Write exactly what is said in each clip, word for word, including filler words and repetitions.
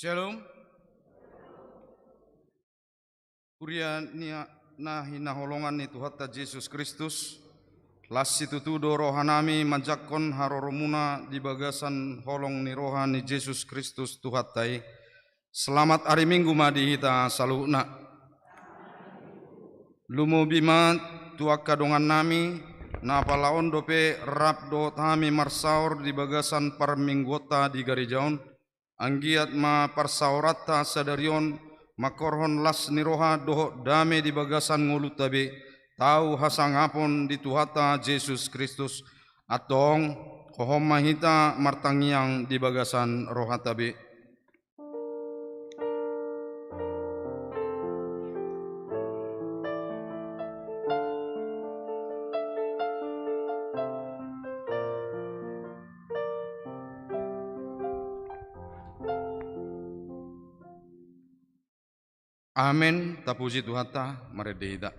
Shalom. Huria ni a-, na hinaholongan ni Tuhanta Jesus Kristus, las situtu do rohanami manjangkon haroromuna di bagasan holong ni roha ni Jesus Kristus Tuhanta i. Selamat ari Minggu ma di hita saluhutna. Lumobi ma tu angka dongannami, na pala on dope rap dohot hami marsaor di bagasan parmingguonta di gareja on, anggiat ma parsaoranta sadari on mangkorhon las ni roha dohot dame di bagasan ngolunta be, tau hasangapon di Tuhanta Jesus Kristus. Antong, hohom ma hita martangiang di bagasan rohanta be. Amen. Tapuji Tuhanta, marende hita.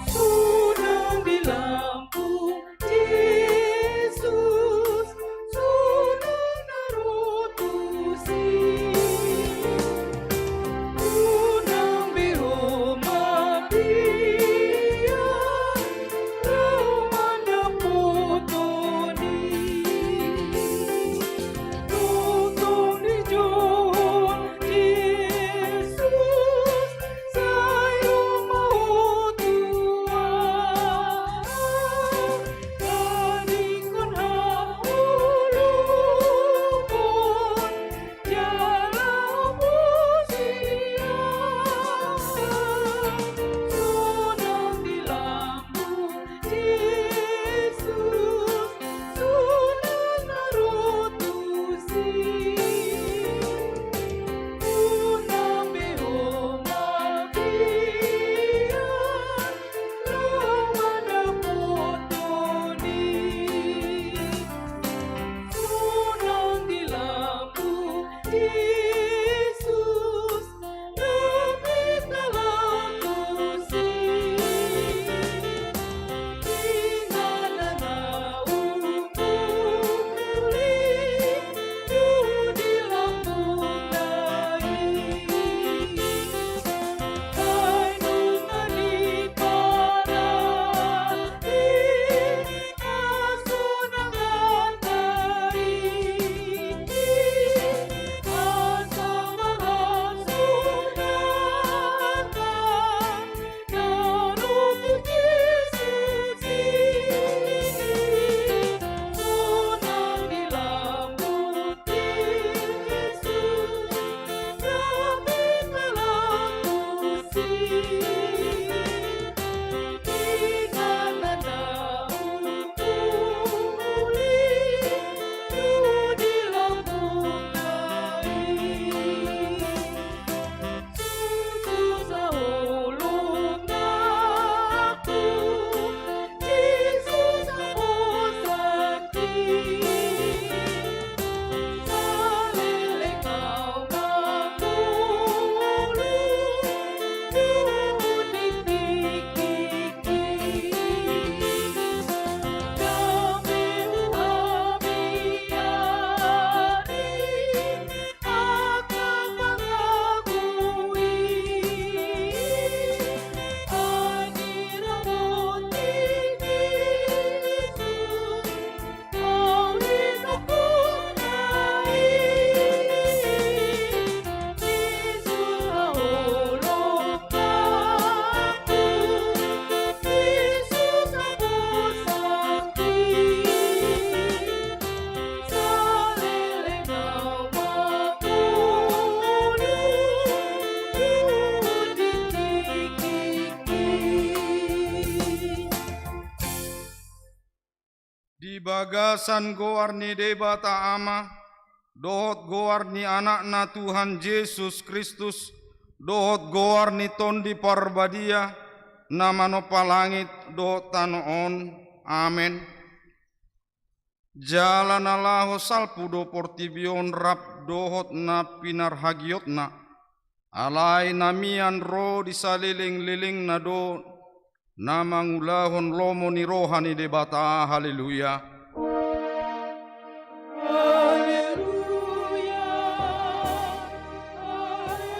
Sonang di lambung Jesus, sonang na ro tusi. Unang be ho mambiar, ro mandapothon i. Tongtong dijou Jesus, sai ro ma ho tu ahu. Tadingkon hangoluhon, jala pujian. Sonang di lambung Jesus, sonang na ro tusi. Unang be ho mambiar, ro mandapothon i. Sonang di lambung Jesus, Di bagasan goar ni Debata Ama, dohot goar ni Anakna Tuhan Jesus Kristus, dohot goar ni Tondi Parbadia, na manompa langit dohot tano on. Amen. Jala na laho salpu do portibi on rap dohot na pinarhagiotna, alai na mian ro di salelenglelengna do na mangulahon lomo ni roha ni Debata. Haleluya. Haleluya. Haleluya.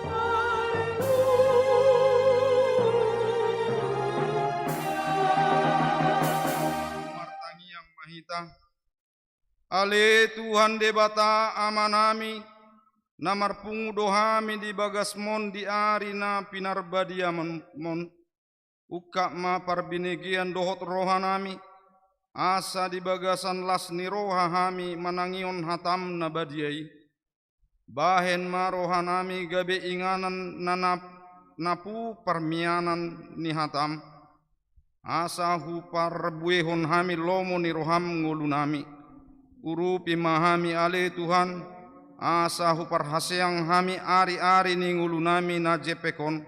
Haleluya. Martangiang ma hita. Ale Tuhan Debata Amanami, na marpungu do hami di bagasmon di ari na pinarbadiaonmon. Ungkap ma parbinegean dohot rohanami, asa di bagasan las ni roha hami manangihon hatam na badia i. Bahen ma rohanami gabe inganan na nap-, napu parmianan ni hatam, asa huparbuehon hami lomo ni roham ngolunami. Urupi ma hami ale Tuhan, asa huparhaseang hami ari-ari ni ngolunami na jempek on,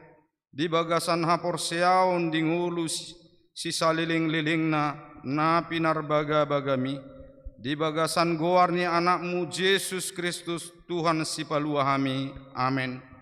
di bagasan haporseaon di ngolu si-, sisalelenglelengna na pinarbagabagami, di bagasan goar ni Anakmu Jesus Kristus, Tuhan Sipalua hami. Amen.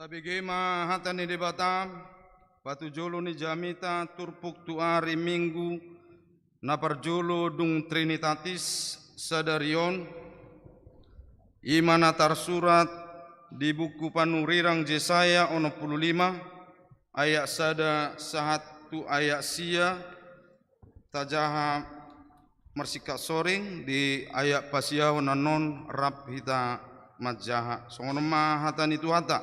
Tabege ma hata ni Debata, patujolo ni jamita turpuk tu ari Minggu na parjolo dung Trinitatis sadari on, i ma na tarsurat di buku panurirang Jesaya onom pulu lima, ayat sada sahat tu ayat sia, tajaha marsingkat soring di ayat pasiahon annon rap hita manjaha. Songon on ma hata ni Tuhanta.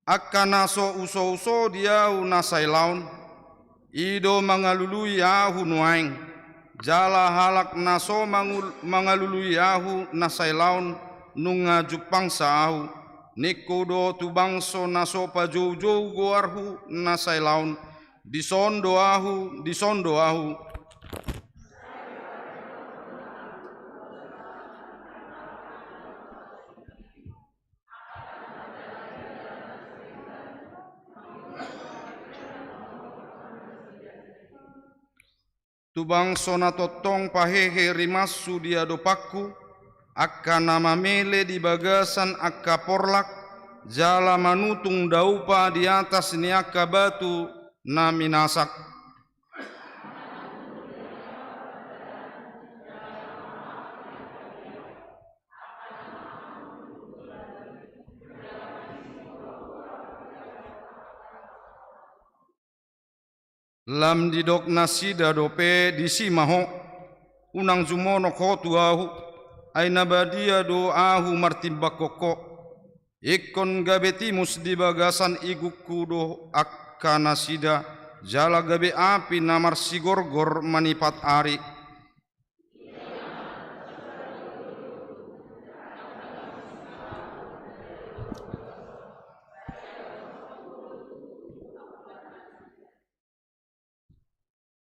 Angka na so usouso di ahu na sailaon, i do mangalului ahu nuaeng, jala halak na so mangul-, mangalului ahu na sailaon nunga jumpangsa ahu, ningku do tu bangso na so pajoujou goarhu na sailaon, dison do ahu, dison do ahu. Tu bangso na tongtong pahehe rimashu di adopanku, angka na mamele di bagasan angka porlak, jala manutung daupa di atas ni angka batu na minasak. Lam didok nasida dope, disi ma ho, unang jumonok ho tu ahu, ai na badia do ahu martimbangkon ho. Ingkon gabe timus di bagasan igungku do angka nasida, jala gabe api na marsigorgor manipat ari.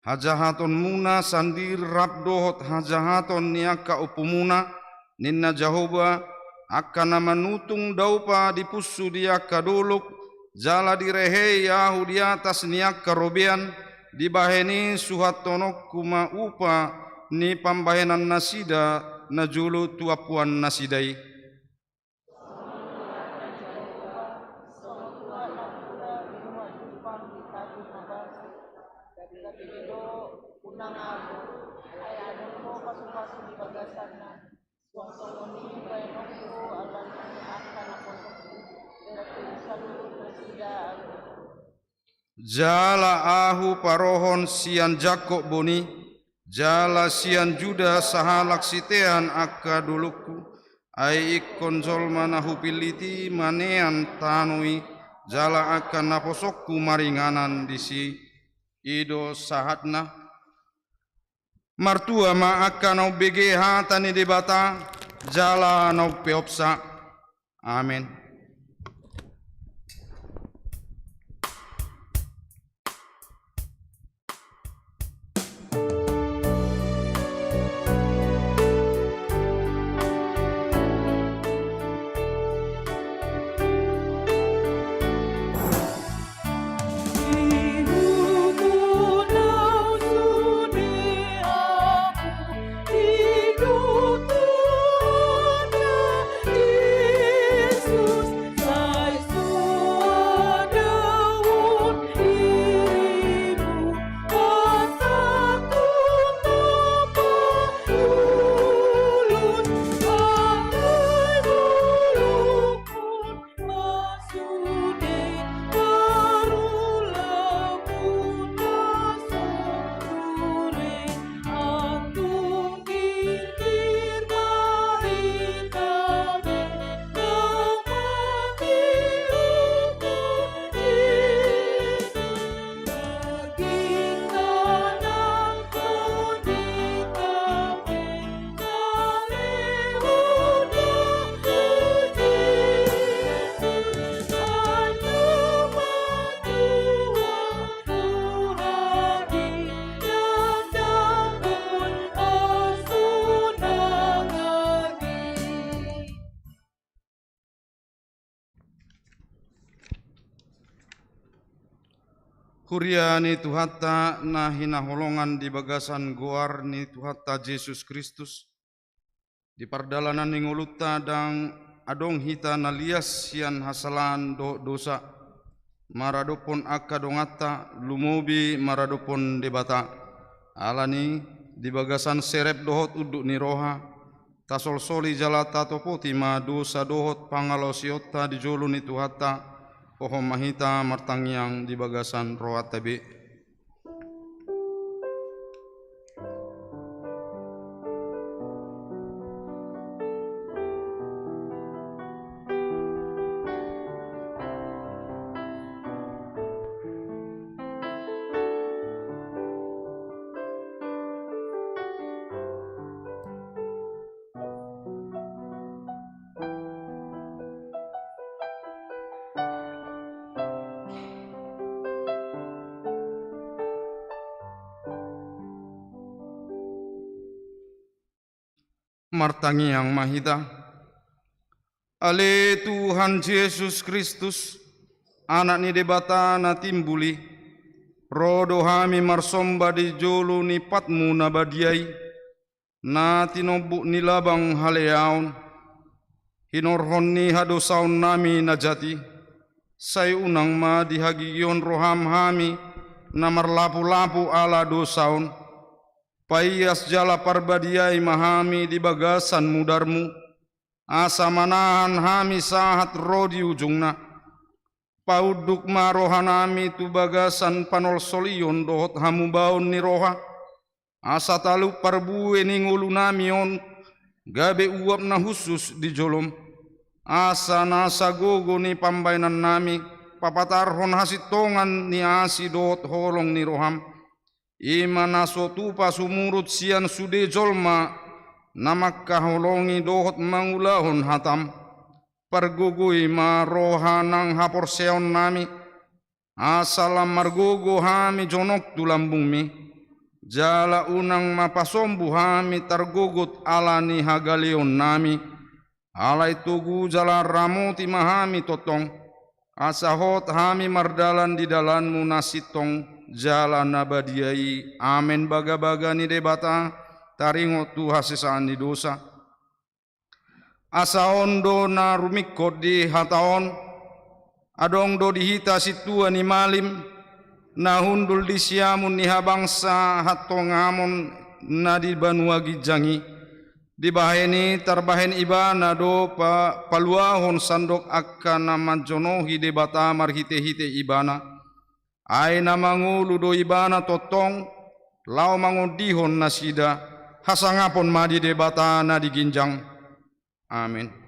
hajahatonmuna sandiri rap dohot hajahaton ni angka ompumuna, ninna Jahowa, angka na manutung daupa di punsu di angka dolok, jala direhei ahu di atas ni angka robean, dibahen i suhathononku ma upa ni pambahenannasida najolo tu ampuannasida i. Jala ahu parohon sian Jakob boni, jala sian Juda sahalak sitean angka dolokku, ai ingkon jolma na hupillit i manean tano i, jala angka naposongku maringanan disi. I do sahatna. Martua ma angka na umbege hata ni Debata, jala na umpeopsa. Amen. Huria ni Tuhanta na hinaholongan di bagasan goar ni Tuhanta Jesus Kristus, di pardalanan ni ngolunta ndang adong hita na lias sian hasalahan dohot dosa, maradophon angka donganta, lumobi maradophon Debata. Alani, di bagasan serep dohot unduk ni roha, tasolsoli jala tatopoti ma dosa dohot pangalaosionta di jolo ni Tuhanta, pohon ma hita martangiang di bagasan rohanta be. Martangiang ma hita. Ale Tuhan Jesus Kristus, Anak ni Debata na timbul i, ro do hami marsomba di jolo ni patmu na badia i, na tinombuk ni labang haleaon, hinorhon ni hadosaonnami na jat i, sai unang ma dihagigihon roham hami na marlapulapu ala dosa on. Paias jala parbadiai ma hami di bagasan mudarmu, asa manahan hami sahat ro di ujungna. Paunduk ma rohanami tu bagasan panolsolion dohot hamubaon ni roha, asa talup parbue ni ngolunami on gabe uap na hushus di jolom, asa nasa gogo ni pambahenannami papatarhon hasintongan ni asi dohot holong ni roham. I ma na so tupa sumurut sian sude jolma na mangkaholongi dohot mangulahon hatam. Pargogoi ma roha nang haporseaonnami, asa lam margogo hami jonok tu lambungmi. Jala unang ma pasombu hami targogot ala ni hagaleonnami, alai togu jala ramoti ma hami tongtong, asa hot hami mardalan di dalanmu na sintong jala na badia i. Amen. Bagabaga ni Debata, taringot tu hasesaan ni dosa. Asa on do na rumingkot di hata on, adong do di hita sintua ni malim, na hundul di siamun ni habangsa hantongamon na di banua ginjang i. Dibahen i tarbahen ibana do pa-, paluahon sandok angka na manjonohi Debata marhitehite ibana. Ai na mangolu do ibana tongtong, laho mangondihon nasida. Hasangapon ma di Debata na di ginjang. Amen.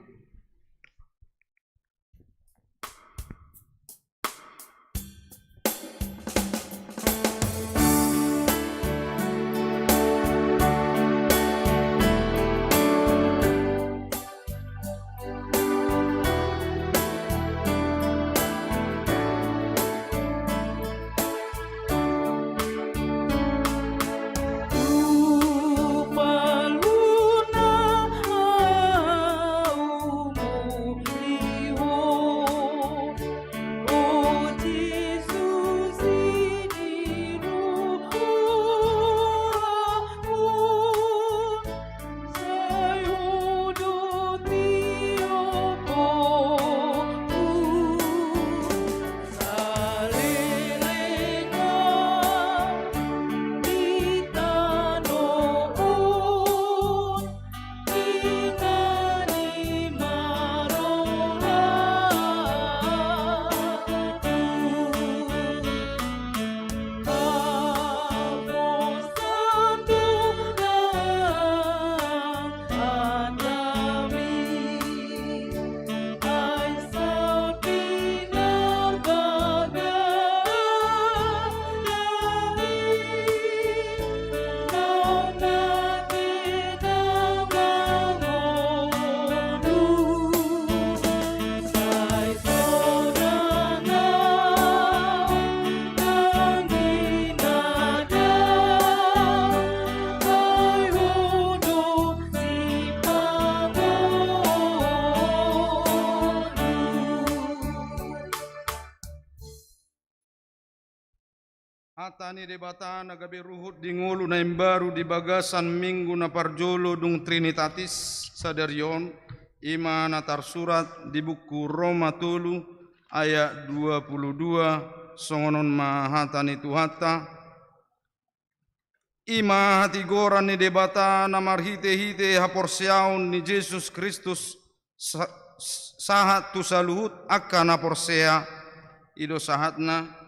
Hata ni Debata na gabe ruhut di ngolu na imbaru di bagasan minggu na parjolo dung Trinitatis sadari on, i ma na tarsurat di buku Roma tolu ayat dua pulu dua, songon on ma hata ni Tuhanta. I ma hatigoran ni Debata na marhitehite haporseaon ni Jesus Kristus sa-, sahat tu saluhut angka na porsea. I do sahatna.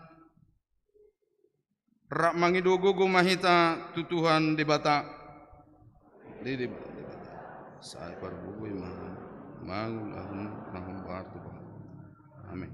Rap mangido gogo ma hita tu Tuhan Debata. Di Debata. Sai pargogoi ma. Mangulahon na hombar tu Tuhan. Amen.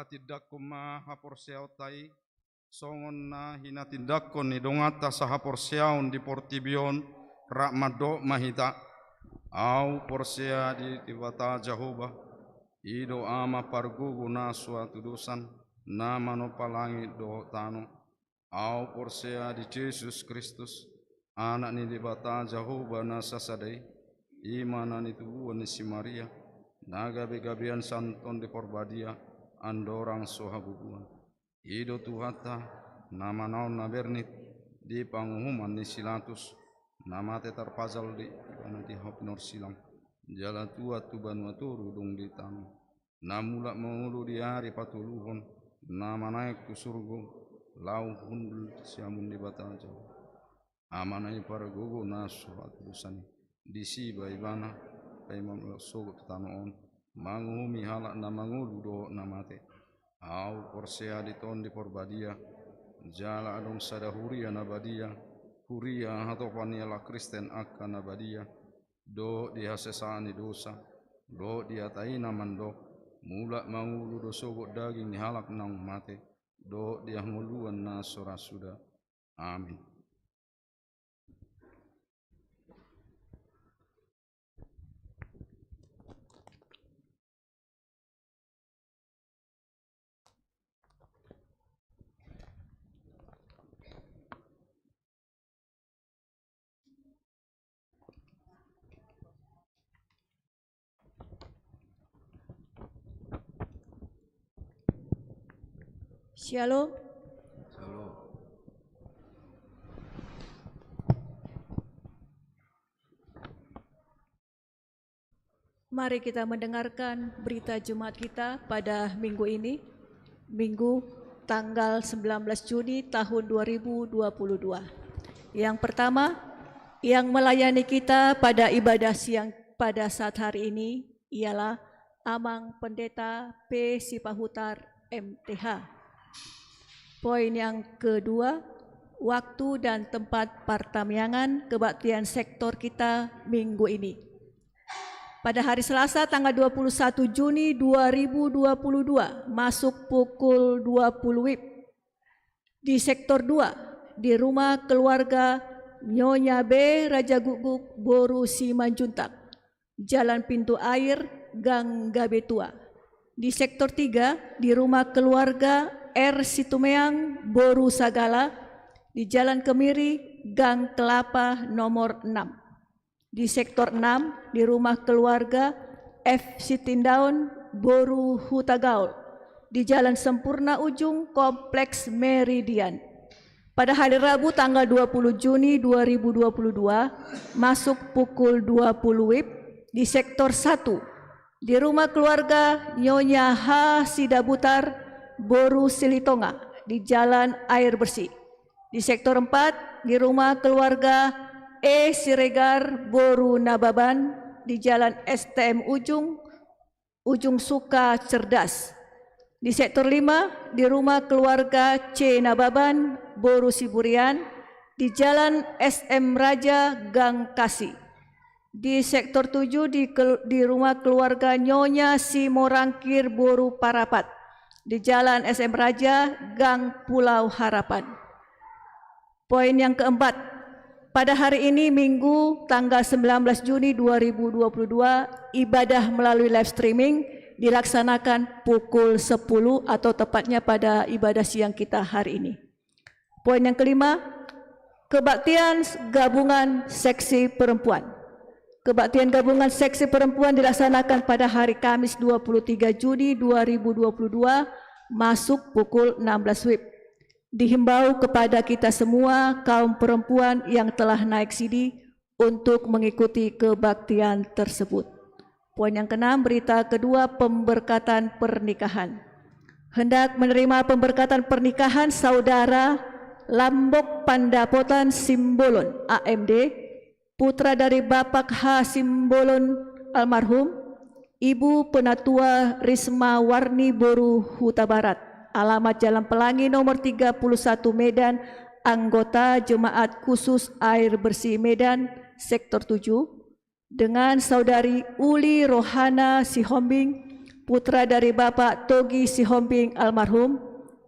Tindanghon ma haporseaonta i, songon na hinatindanghon ni donganta sahaporseaon di portibi on, rap mandok ma hita. Ahu porsea di Debata Jahowa, i do Ama pargogo na so hatudosan, na manompa langit dohot tano. Ahu porsea di Jesus Kristus, Anak ni Debata Jahowa na sasada i, i ma na nitubuan ni si Maria, na gabegabean sian Tondi Parbadia, andorang so hagogoan. I do Tuhanta, na manaon na bernit di panguhuman ni si Latus, na mate tarpajal do ibana di hau pinorsilang, jala tuat tu banua toru dung di tano, na mulak mangolu di ari patoluhon, na manaek tu surgo, laho hundul siamun Debata Jahowa. Amana i pargogo na so hatudosan i, disi ma ibana paima mulak sogot tu tano on, manguhumi halak na mangolu dohot na mate. Ahu porsea di Tondi Parbadia, jala adong sada huria na badia, huria hatopan ni halak Kristen angka na badia, dohot di hasesaan ni dosa, dohot di hata i na mandok, mulak mangolu do sogot daging ni halak naung mate, dohot di hangoluan na so ra suda. Amin. Shalom. Shalom. Mari kita mendengarkan berita Jumat kita pada minggu ini, Minggu tanggal sembilan belas Juni tahun dua ribu dua puluh dua. Yang pertama, yang melayani kita pada ibadah siang pada saat hari ini ialah Amang Pendeta P Sipahutar, M T H. Poin yang kedua, waktu dan tempat partamiangan kebaktian sektor kita minggu ini. Pada hari Selasa tanggal dua puluh satu Juni dua ribu dua puluh dua, masuk pukul dua puluh W I B, di sektor dua, di rumah keluarga Nyonya B Rajagukguk, boru Simanjuntak, Jalan Pintu Air, Gang Gabetua. Di sektor tiga, di rumah keluarga R Situmeang, boru Sagala, di Jalan Kemiri, Gang Kelapa nomor enam. Di sektor enam, di rumah keluarga F Sitindaon, boru Hutagaol, di Jalan Sempurna Ujung, Kompleks Meridian. Pada hari Rabu tanggal dua puluh Juni dua ribu dua puluh dua, masuk pukul dua puluh W I B, di sektor satu, di rumah keluarga Nyonya H Sidabutar, boru Silitonga, di Jalan Air Bersih. Di sektor empat, di rumah keluarga E Siregar, boru Nababan, di Jalan S T M Ujung, Ujung Suka Cerdas. Di sektor lima, di rumah keluarga C Nababan, boru Siburian, di Jalan S M Raja, Gang Kasi. Di sektor tujuh, di kel-, di rumah keluarga Nyonya Simorangkir, boru Parapat, di Jalan S M Raja, Gang Pulau Harapan. Poin yang keempat, pada hari ini, Minggu, tanggal sembilan belas Juni dua ribu dua puluh dua, ibadah melalui live streaming dilaksanakan pukul sepuluh, atau tepatnya pada ibadah siang kita hari ini. Poin yang kelima, kebaktian gabungan seksi perempuan. Kebaktian gabungan seksi perempuan dilaksanakan pada hari Kamis dua puluh tiga Juni dua ribu dua puluh dua, masuk pukul enam belas W I B. Dihimbau kepada kita semua kaum perempuan yang telah naik sidi untuk mengikuti kebaktian tersebut. Poin yang keenam, berita kedua, pemberkatan pernikahan. Hendak menerima pemberkatan pernikahan Saudara Lambok Pandapotan Simbolon, A M D, putra dari Bapak H Simbolon almarhum, Ibu Penatua Risma Warni, boru Hutabarat, alamat Jalan Pelangi nomor tiga puluh satu, Medan, anggota Jemaat Khusus Air Bersih Medan, Sektor tujuh, dengan Saudari Uli Rohana Sihombing, putra dari Bapak Togi Sihombing almarhum,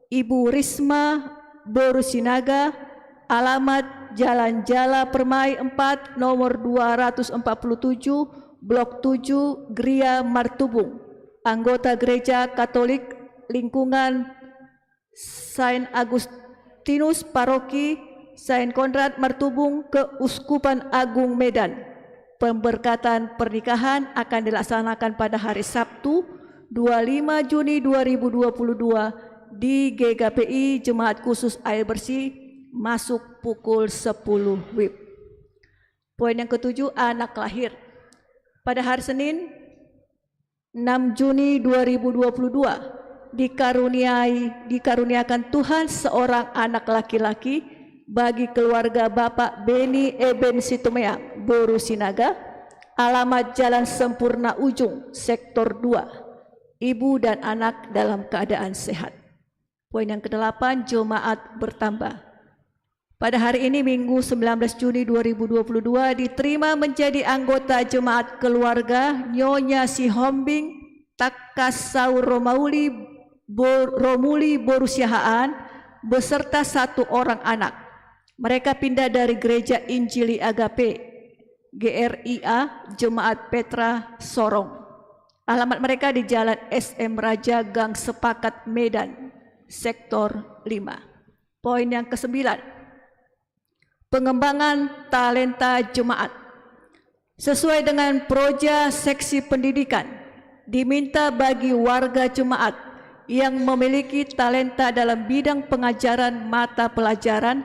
Ibu Risma boru Sinaga, alamat Jalan Jala Permai empat, nomor dua ratus empat puluh tujuh, Blok tujuh, Gria Martubung, anggota Gereja Katolik lingkungan Saint Augustinus, Paroki Saint Konrad Martubung, Keuskupan Agung Medan. Pemberkatan pernikahan akan dilaksanakan pada hari Sabtu, dua puluh lima Juni dua ribu dua puluh dua, di G K P I Jemaat Khusus Air Bersih, masuk pukul sepuluh wib. Poin yang ketujuh, anak lahir. Pada hari Senin, enam Juni dua ribu dua puluh dua, dikaruniai, dikaruniakan Tuhan seorang anak laki-laki bagi keluarga Bapak Beni Eben Situmeang, boru Sinaga, alamat Jalan Sempurna Ujung, Sektor dua. Ibu dan anak dalam keadaan sehat. Poin yang kedelapan, jemaat bertambah. Pada hari ini, Minggu, sembilan belas Juni dua ribu dua puluh dua, diterima menjadi anggota jemaat keluarga Nyonya Sihombing Takasaur Romauli Bo-, Romuli boru Siahaan, beserta satu orang anak. Mereka pindah dari Gereja Injili Agape, G R I A, Jemaat Petra, Sorong. Alamat mereka di Jalan S M Raja, Gang Sepakat, Medan, Sektor lima. Poin yang kesembilan, pengembangan talenta jemaat. Sesuai dengan proja seksi pendidikan, diminta bagi warga jemaat yang memiliki talenta dalam bidang pengajaran mata pelajaran,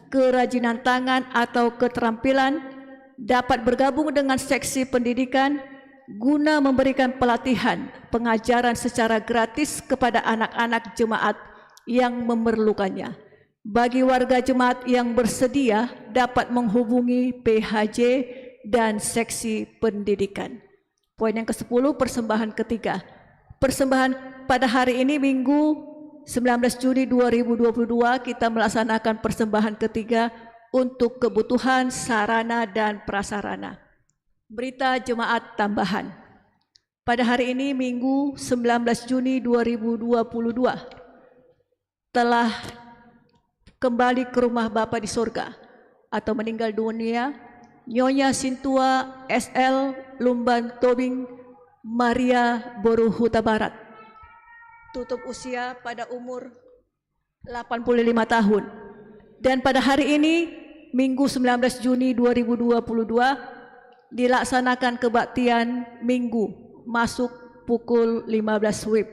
kerajinan tangan, atau keterampilan dapat bergabung dengan seksi pendidikan guna memberikan pelatihan pengajaran secara gratis kepada anak-anak jemaat yang memerlukannya. Bagi warga jemaat yang bersedia, dapat menghubungi P H J dan seksi pendidikan. Poin yang kesepuluh, persembahan ketiga. Persembahan pada hari ini, Minggu, sembilan belas Juni dua ribu dua puluh dua, kita melaksanakan persembahan ketiga untuk kebutuhan sarana dan prasarana. Berita jemaat tambahan. Pada hari ini, Minggu, sembilan belas Juni dua ribu dua puluh dua, telah kembali ke rumah Bapa di sorga atau meninggal dunia Nyonya Sintua S L Lumban Tobing Maria boru Hutabarat. Tutup usia pada umur delapan puluh lima tahun. Dan pada hari ini, Minggu, sembilan belas Juni dua ribu dua puluh dua, dilaksanakan kebaktian Minggu masuk pukul lima belas wib.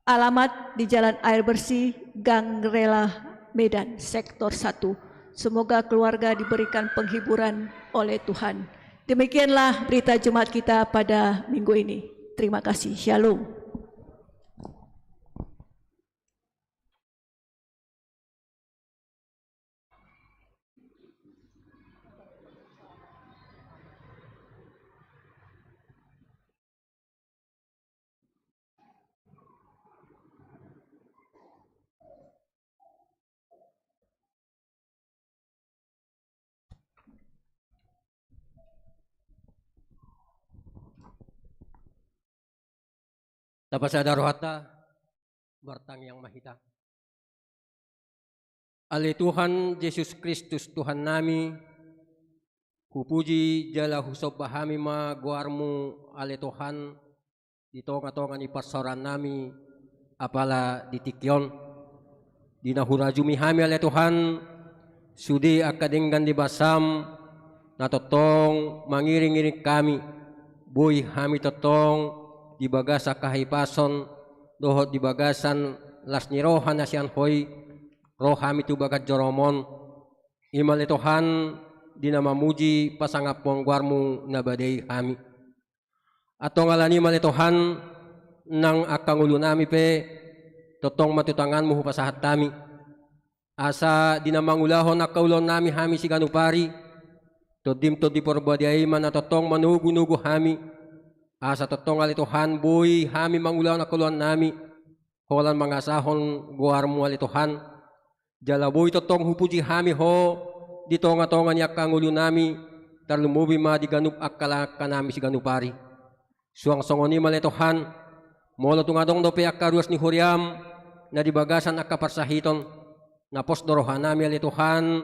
Alamat di Jalan Air Bersih, Gang Rela, Medan, Sektor satu. Semoga keluarga diberikan penghiburan oleh Tuhan. Demikianlah berita jemaat kita pada minggu ini. Terima kasih. Shalom. Tapasada rohanta, martangiang ma hita. Ale Tuhan Jesus Kristus, Tuhannami, hupuji jala husomba hami ma goarMu, ale Tuhan, di tonga-tonga ni parsaorannami, apala di tingki on. Di na hurajumi hami, ale Tuhan, sude angka denggan ni basaM, na tongtong mangiring-iring hami, boi hami tongtong di bagasan hahipason, dohot di bagasan las ni roha na sian Ho i, ro hami tu bagas joroM on. I ma ale Tuhan, di na mamuji pasangaphon goarMu na badia i hami. Antong alani i ma ale Tuhan, nang angka ngolunami pe, tongtong ma tu tanganMu hupasahat hami. Asa di na mangulahon angka ulaonnami hami siganup ari, TondiM Tondi Porbadia i ma na tongtong manogu-nogu hami. Asa tongtong ale Tuhan, boi hami mangulahon angka ulaonnami, holan mangasahon goarMu ale Tuhan. Jala boi tongtong hupuji hami Ho, di tonga-tonga ni angka ngolunami, tarlumobi ma di ganup angka langkanami siganup ari. Suang songon i ma ale Tuhan, Molo tung adong dope angka ruas ni huriam na di bagasan angka parsahiton, na pos do rohanami ale Tuhan,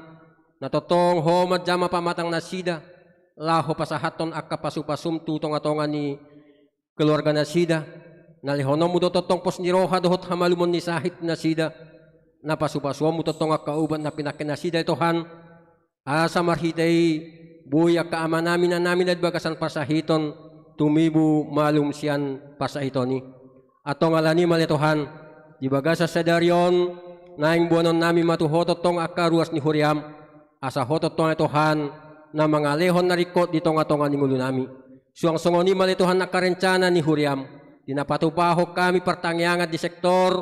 na tongtong Ho manjama pamatang nasida, laho pasahathon angka pasupasum tu tongatonga ni keluarga nasida, na lehononmu do tongtong pos ni roha dohot hamalumon ni sahit nasida, na pasupasuonmu tongtong angka ubat na pinangke nasida ale Tuhan, asa marhite i boi angka amanami inanami na di bagasan parsahiton tumibu malum sian parsahiton i. Antong alani i ma ale Tuhan, di bagasan sadari on, naeng boanonnami ma tu Ho tongtong angka ruas ni huriam, asa Ho tongtong ale Tuhan, na mangalehon na ringkot di tongatonga ni ngolunami. Suang songon i ma ale Tuhan angka rencana ni huriam, di na patupahon hami partangiangan di sektor,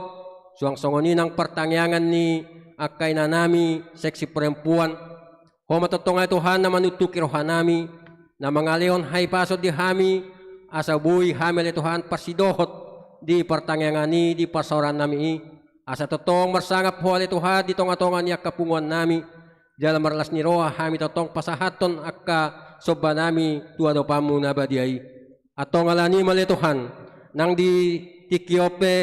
suang songon i nang partangiangan ni angka inanami seksi perempuan. Ho ma tongtong ale Tuhan na manuntuki rohanami, na mangalehon hahipason di hami, asa boi hami ale Tuhan parsidohot di partangiangan i, di parsaorannami i, asa tongtong marsangap Ho ale Tuhan di tongatonga ni angka punguannami, jala marlas ni roha hami tongtong pasahathon angka sombanami tu adopanmu na badia i. Antong alani i ma ale Tuhan, nang di tingki on pe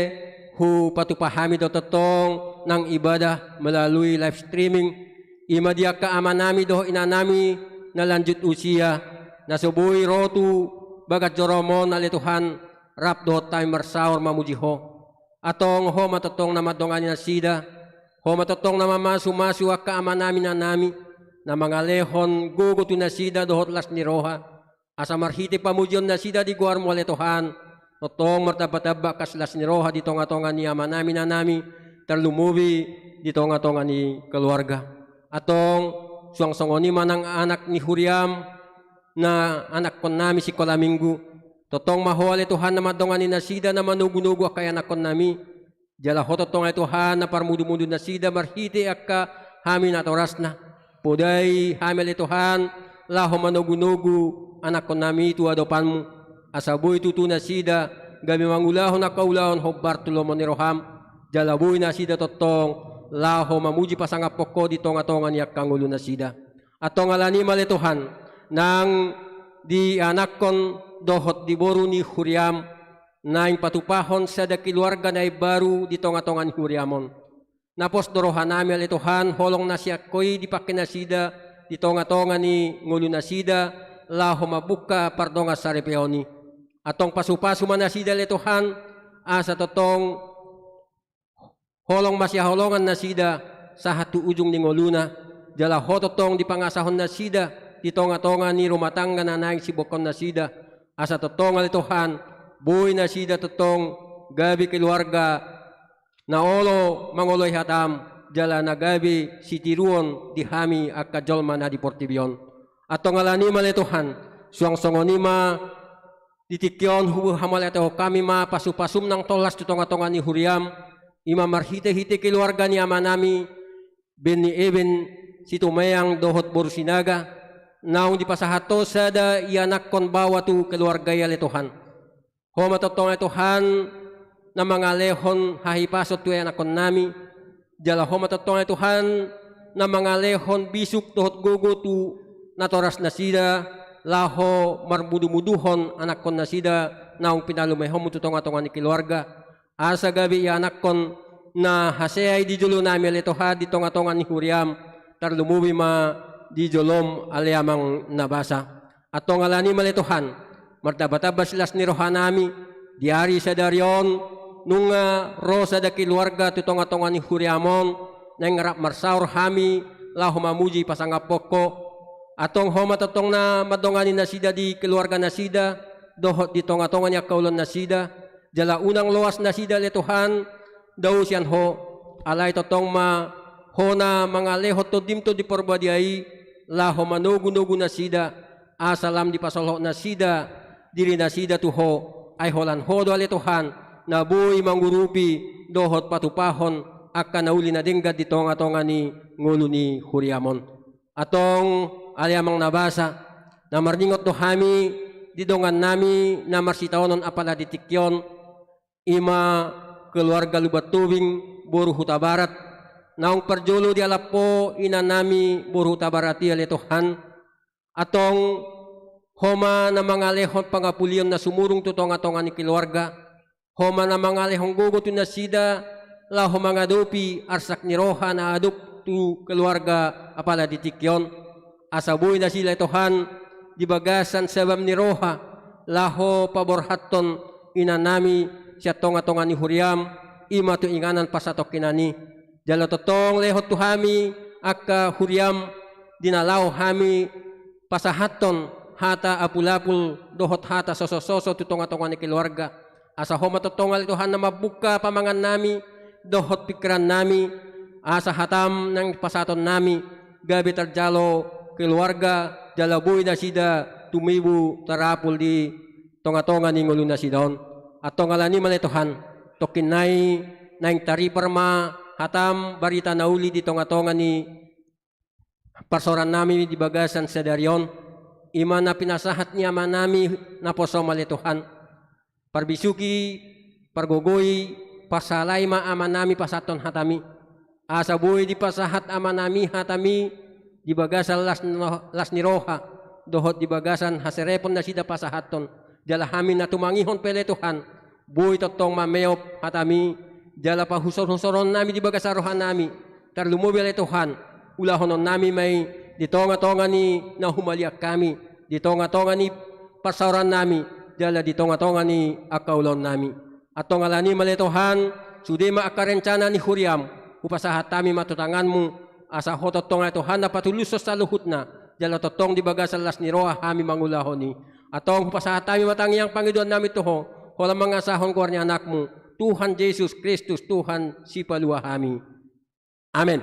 hupatupa hami do tongtong nang ibadah melalui live streaming, i ma di angka amanami dohot inanami na lanjut usia, na so boi ro tu bagas joroM on ale Tuhan, rap dohot hami marsaor mamuji Ho. Antong Ho ma tongtong na mandongani nasida, Ho ma tongtong na mamasumasu angka amanami inanami, na mangalehon gogo tu nasida dohot las ni roha, asa marhite pamujion nasida di goarMu ale Tuhan, tongtong martambatamba angka las ni roha di tongatonga ni amanami inanami, tarlumobi di tongatonga ni keluarga. Antong suang songon i ma nang anak ni huriam, na anakkonnami sikola minggu, tongtong ma Ho ale Tuhan na mandongani nasida na manogunogu angka ianakkonnami, jala Ho tongtong ale Tuhan na parmudumudu nasida marhite angka hami natorasna. Podai hami ale Tuhan, laho manogunogu anakkonnami tu adopanMu, asa boi tutu nasida gabe mangulahon angka ulaon hombar tu lomo ni rohaM, jala boi nasida tongtong laho mamuji pasangaphon Ho di tongatonga ni angka ngolu nasida. Antong alani i ma ale Tuhan, nang di anakkon dohot di boru ni huriam, naeng patupahon sada keluarga na imbaru di tongatonga ni huriam on. Na pos do rohanami ale Tuhan, holong na sian Ho i dipangke nasida di tongatonga ni ngolu nasida, laho mambuka pardongan saripeon i. Antong pasupasu ma nasida ale Tuhan, asa tongtong holong masihaholongan nasida sahat tu ujung ni ngoluna, jala Ho tongtong dipangasahon nasida di tongatonga ni rumah tangga na naeng siboakkon nasida, asa tongtong ale Tuhan, boi nasida tongtong gabe keluarga na olo mangoloi hataM, jala na gabe sitiruon di hami angka jolma na di portibi on. Antong alani i ma ale Tuhan, suang songon i ma di tingki on huhamauliatehon hami ma pasupasum nang tolhas tu tongatonga ni huriam, i ma marhitehite keluarga ni amanami Benny Eben Situmeang dohot boru Sinaga, naung dipasahat Ho sada ianakkon baoa tu keluarga i ale Tuhan. Ho ma tongtong ale Tuhan, na mangalehon hahipason tu ianakkonnami, jala Ho ma tongtong ale Tuhan, na mangalehon bisuk dohot gogo tu natoras nasida, laho marmudumuduhon anakkon nasida naung pinalumehonMu tu tongatonga ni keluarga, asa gabe ianakkon na hasea i di jolonami ale Tuhan di tongatonga ni huriam, tarlumobi ma di joloM ale Amang na basa. Antong alani i ma ale Tuhan, martambatamba silas ni rohanami, di ari sadari on, nunga ro sada keluarga tu tongatonga ni huriam on, naeng rap marsaor hami, laho mamuji pasangaphon Ho. Antong Ho ma tongtong na mandongani nasida di keluarga nasida, dohot di tongatonga ni angka ulaon nasida, jala unang loas nasida ale Tuhan, dao sian Ho, alai tongtong ma Ho na mangalehon TondiM Tondi Parbadia i, laho manogunogu nasida, asa lam dipasolhot nasida diri nasida tu Ho, ai holan Ho do ale Tuhan, na boi mangurupi dohot patupahon angka na uli na denggan di tongatonga ni ngolu ni huriam on. Antong ale Amang na basa, na marningot do hami di dongannami na marsitaonon apala di tingki on, i ma keluarga Lumban Tobing boru Hutabarat, naung parjolo dialap Ho inanami boru Hutabarat i ale Tuhan. Antong Ho ma na mangalehon pangapulion na sumurung tu tongatonga ni keluarga, Ho ma na mangalehon gogo tu nasida, laho mangadopi arsak ni roha na adop tu keluarga apala di tingki on. Asa boi nasida ale Tuhan, di bagasan sabam ni roha, laho paborhathon inanami sian tonga-tonga ni huriam, i ma tu inganan pasahatonnami. Jala tongtong lehon tu hami angka huriam, di na laho hami pasahathon hata apul-apul dohot hata soso-soso tu tonga-tonga ni keluarga. Asa Ho ma tongtong ale Tuhan na mambuka pamangannami dohot pingkirannami, asa hatam naeng pasahatonnami gabe tarjalo keluarga, jala boi nasida tumibu tarapul di tonga-tonga ni ngolu nasida on. Antong alani i ma ale Tuhan, tongkin nai naeng taripar ma hatam barita na uli di tonga-tonga ni parsaorannami di bagasan sadari on, i ma na pinasahat ni amanami naposom ale Tuhan. Parbisuhi, pargogoi, parsahalai ma amanami pasahathon hatami. Asa boi dipasahat amanami hatami di bagasan las ni, las ni roha, dohot di bagasan haserepon nasida pasahathon. Jala hami na tumangihon pe ale Tuhan, boi tongtong mameop hatami, jala pahusorhusoronnami di bagasan rohanami, tarlumobi ale Tuhan, ulahononnami ma i di tonga-tonga ni na humaliang hami, di tonga-tonga ni parsaorannami, jala di tonga-tonga ni angka ulaonnami. Antong alani i ma ale Tuhan, sude ma angka rencana ni huriam, hupasahat hami ma tu tanganmu, asa Ho tongtong ale Tuhan na patulushon saluhutna, jala tongtong di bagasan las ni roha hami mangulahon i. Antong hupasahat hami ma tangiang pangidoannami tu Ho, holan mangasahon goar ni Anakmu, Tuhan Jesus Kristus, Tuhan Sipalua hami. Amen.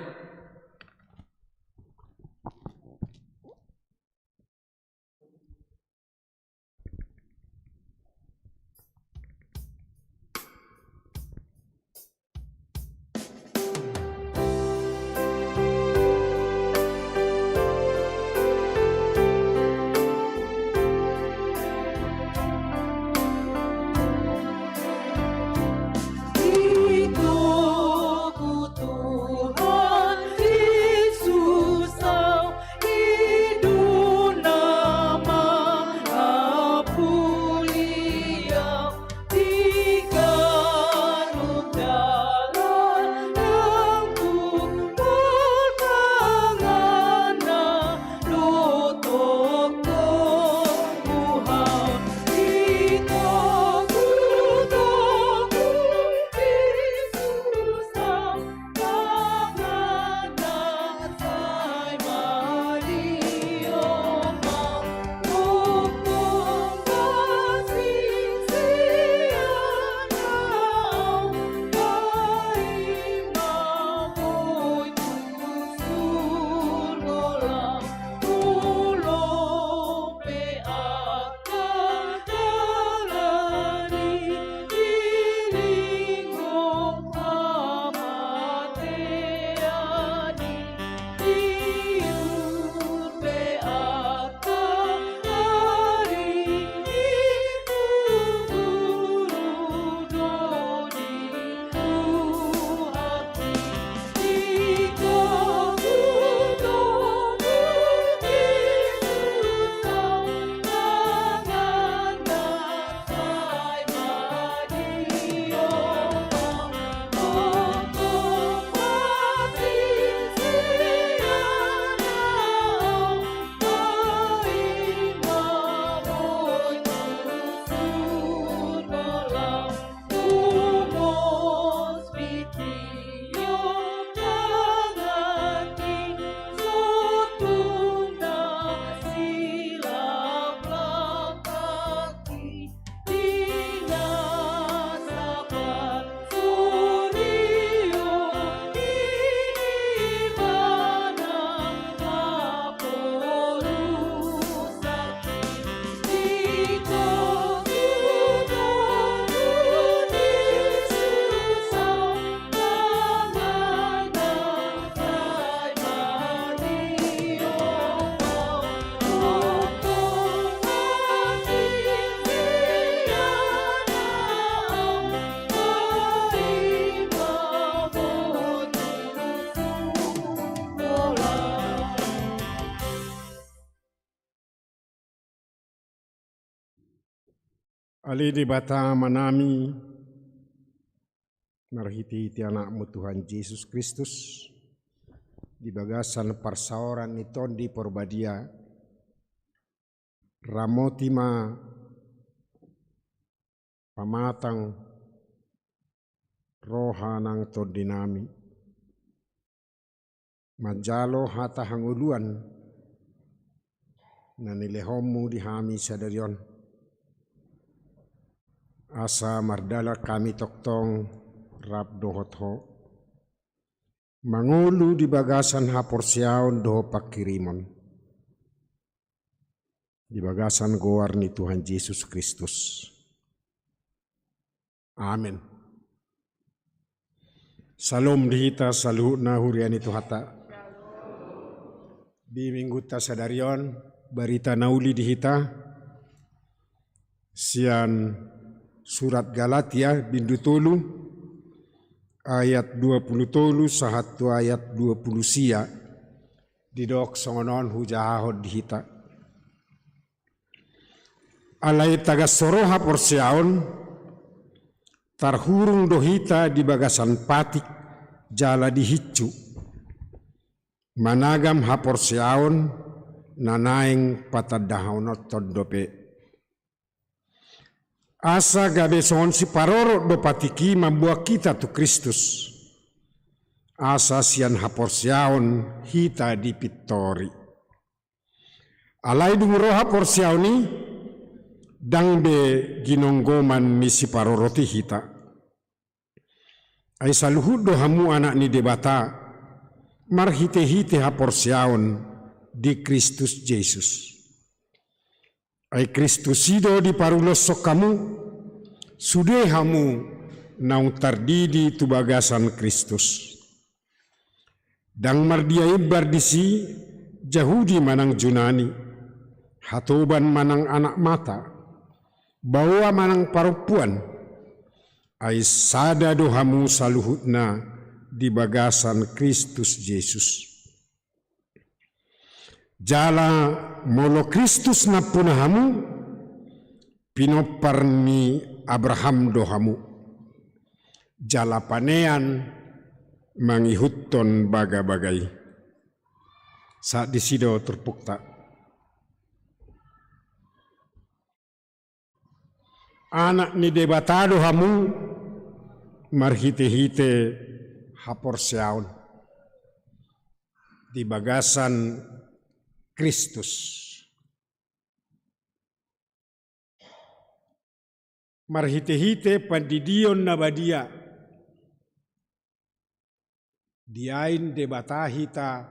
Ale Debata Amanami, Marhitehite Anakmu Tuhan Jesus Kristus, di bagasan parsaoran ni Tondi Porbadia, ramoti ma pamatang roha nang tondinami, manjalo hata hangoluan na nilehonmu di hami sadari on, asa mardalan hami tongtong rap dohot Ho, mangolu di bagasan haporseaon dohot panghirimon, di bagasan goar ni Tuhan Jesus Kristus. Amen. Syalom di hita saluhutna, huria ni Tuhanta. Di minggunta sadari on, barita na uli di hita sian surat Galatia, bindu tolu, ayat dua pulu tolu sahat tu ayat dua pulu sia. Didok songon on hujahahon di hita. Alai tagan so ro haporseaon, tarhurung do hita di bagasan patik jala dihincu, managam haporseaon na naeng patandahononhon dope. Asa gabe songon siparorot do patik i mamboan hita tu Kristus, asa sian haporseaon hita dipintori. Alai dung ro haporseaon i, ndang be ginonggoman ni siparorot i hita. Ai saluhut do hamu anak ni Debata, marhitehite haporseaon di Kristus Jesus. Ai Kristus i do diparuloshon hamu, sude hamu naung tardidi tu bagasan Kristus. Ndang mardia imbar disi Jahudi manang Junani, hatoban manang anak mata, baoa manang parompuan, ai sada do hamu saluhutna di bagasan Kristus Jesus. Jala molo Kristus nampuna hamu, pinompar ni Abraham do hamu, jala panean mangihuthon bagabaga i. Sahat disi do turpukta. Anak ni Debata do hamu marhitehite haporseaon di bagasan Kristus. Marhitehite pandidion na badia, diain Debata hita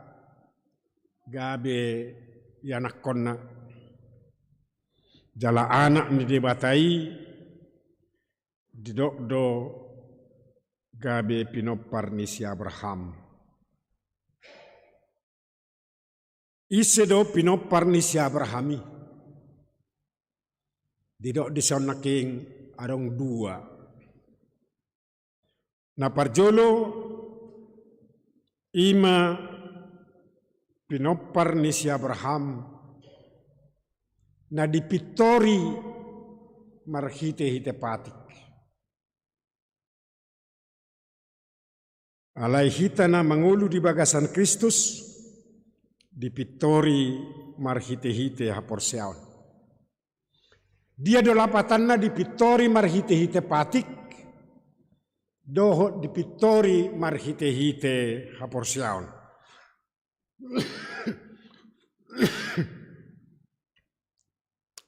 gabe ianakhonna. Jala anak ni Debata i didok do gabe pinompar ni si Abraham. Ise do pinompar ni si Abraham i? Didok dison nangkin adong dua. Na parjolo, i ma pinompar ni si Abraham na dipintori marhitehite patik. Alai hita na mangolu di bagasan Kristus, dipintori marhitehite haporseaon. Dia do lapatanna dipintori marhitehite patik dohot dipintori marhitehite haporseaon?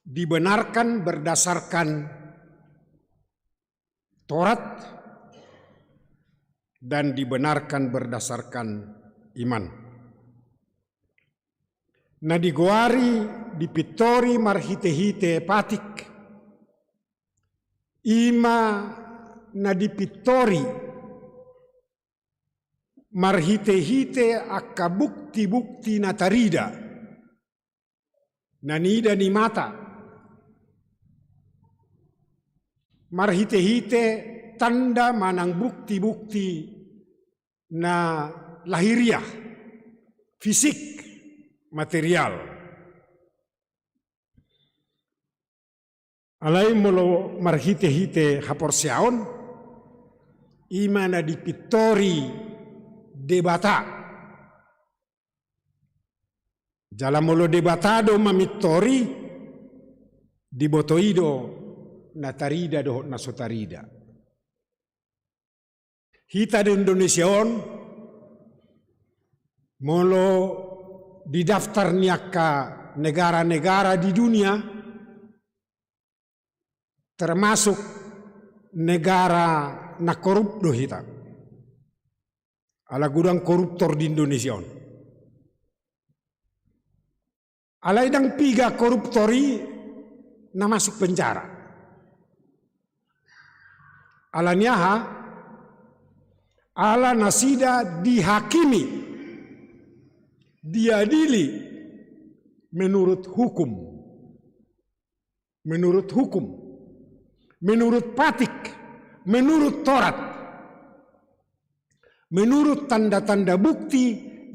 Dibenarkan berdasarkan Taurat dan dibenarkan berdasarkan iman. Na digoari dipintori marhitehite patik, i ma na dipintori marhitehite angka bukti-bukti na tarida, na niida ni mata, marhitehite tanda manang bukti-bukti na lahiriah, fisik, material. Alai molo marhitehite haporseaon, I ma na dipintori Debata. Jala molo Debata do mamintori, diboto i do na tarida dohot na so tarida. Hita di Indonesia on, molo di daftar ni angka negara-negara di dunia, termasuk negara na korup do hita. Ala godang koruptor di Indonesia on. Alai ndang piga koruptor i na masuk penjara. Ala ni aha? Ala nasida dihakimi, diadili menurut hukum. Menurut hukum, menurut patik, menurut Torat, menurut tanda-tanda bukti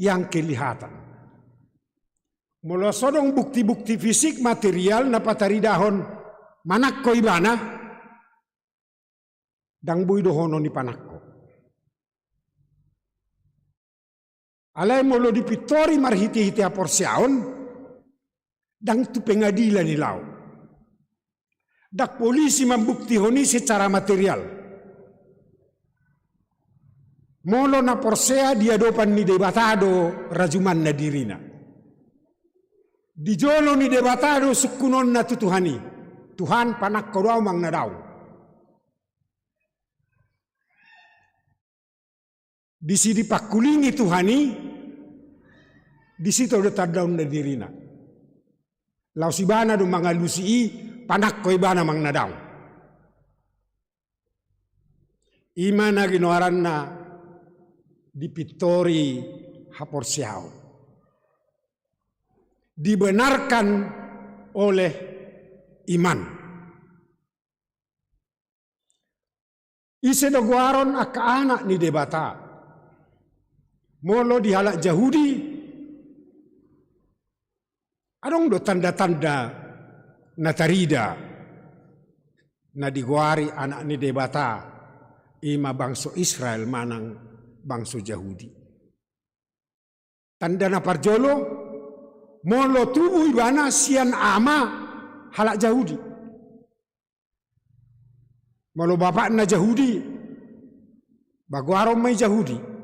yang kelihatan. Molo so adong bukti-bukti fisik material na pataridahon manangko ibana, ndang boi dohonon i panangko. Alai molo dipintori marhite-hite haporseaon, ndang tu pengadilan i laho. Ndang polisi mambuktihon i secara material. Molo na porsea di adopan ni Debata do rajumanna dirina. Di jolo ni Debata do sungkunonna tu Tuhan i. Tuhan, panangko do ahu manang na daong. Disi dipangkulingi Tuhan i, disi do tandaonna dirina. Laos ibana do mangalusi i, panangko ibana manang na daong. I ma na ginoaranna dipintori haporseaon. Dibenarkan oleh iman. Ise do goaron angka anak ni Debata? Molo di halak Jahudi, adong do tanda-tanda na tarida na digoari anak ni Debata, i ma bangso Israel manang bangso Jahudi. Tanda na parjolo, molo tubu ibana sian ama halak Jahudi. Molo bapakna Jahudi, ba goaron ma i Jahudi.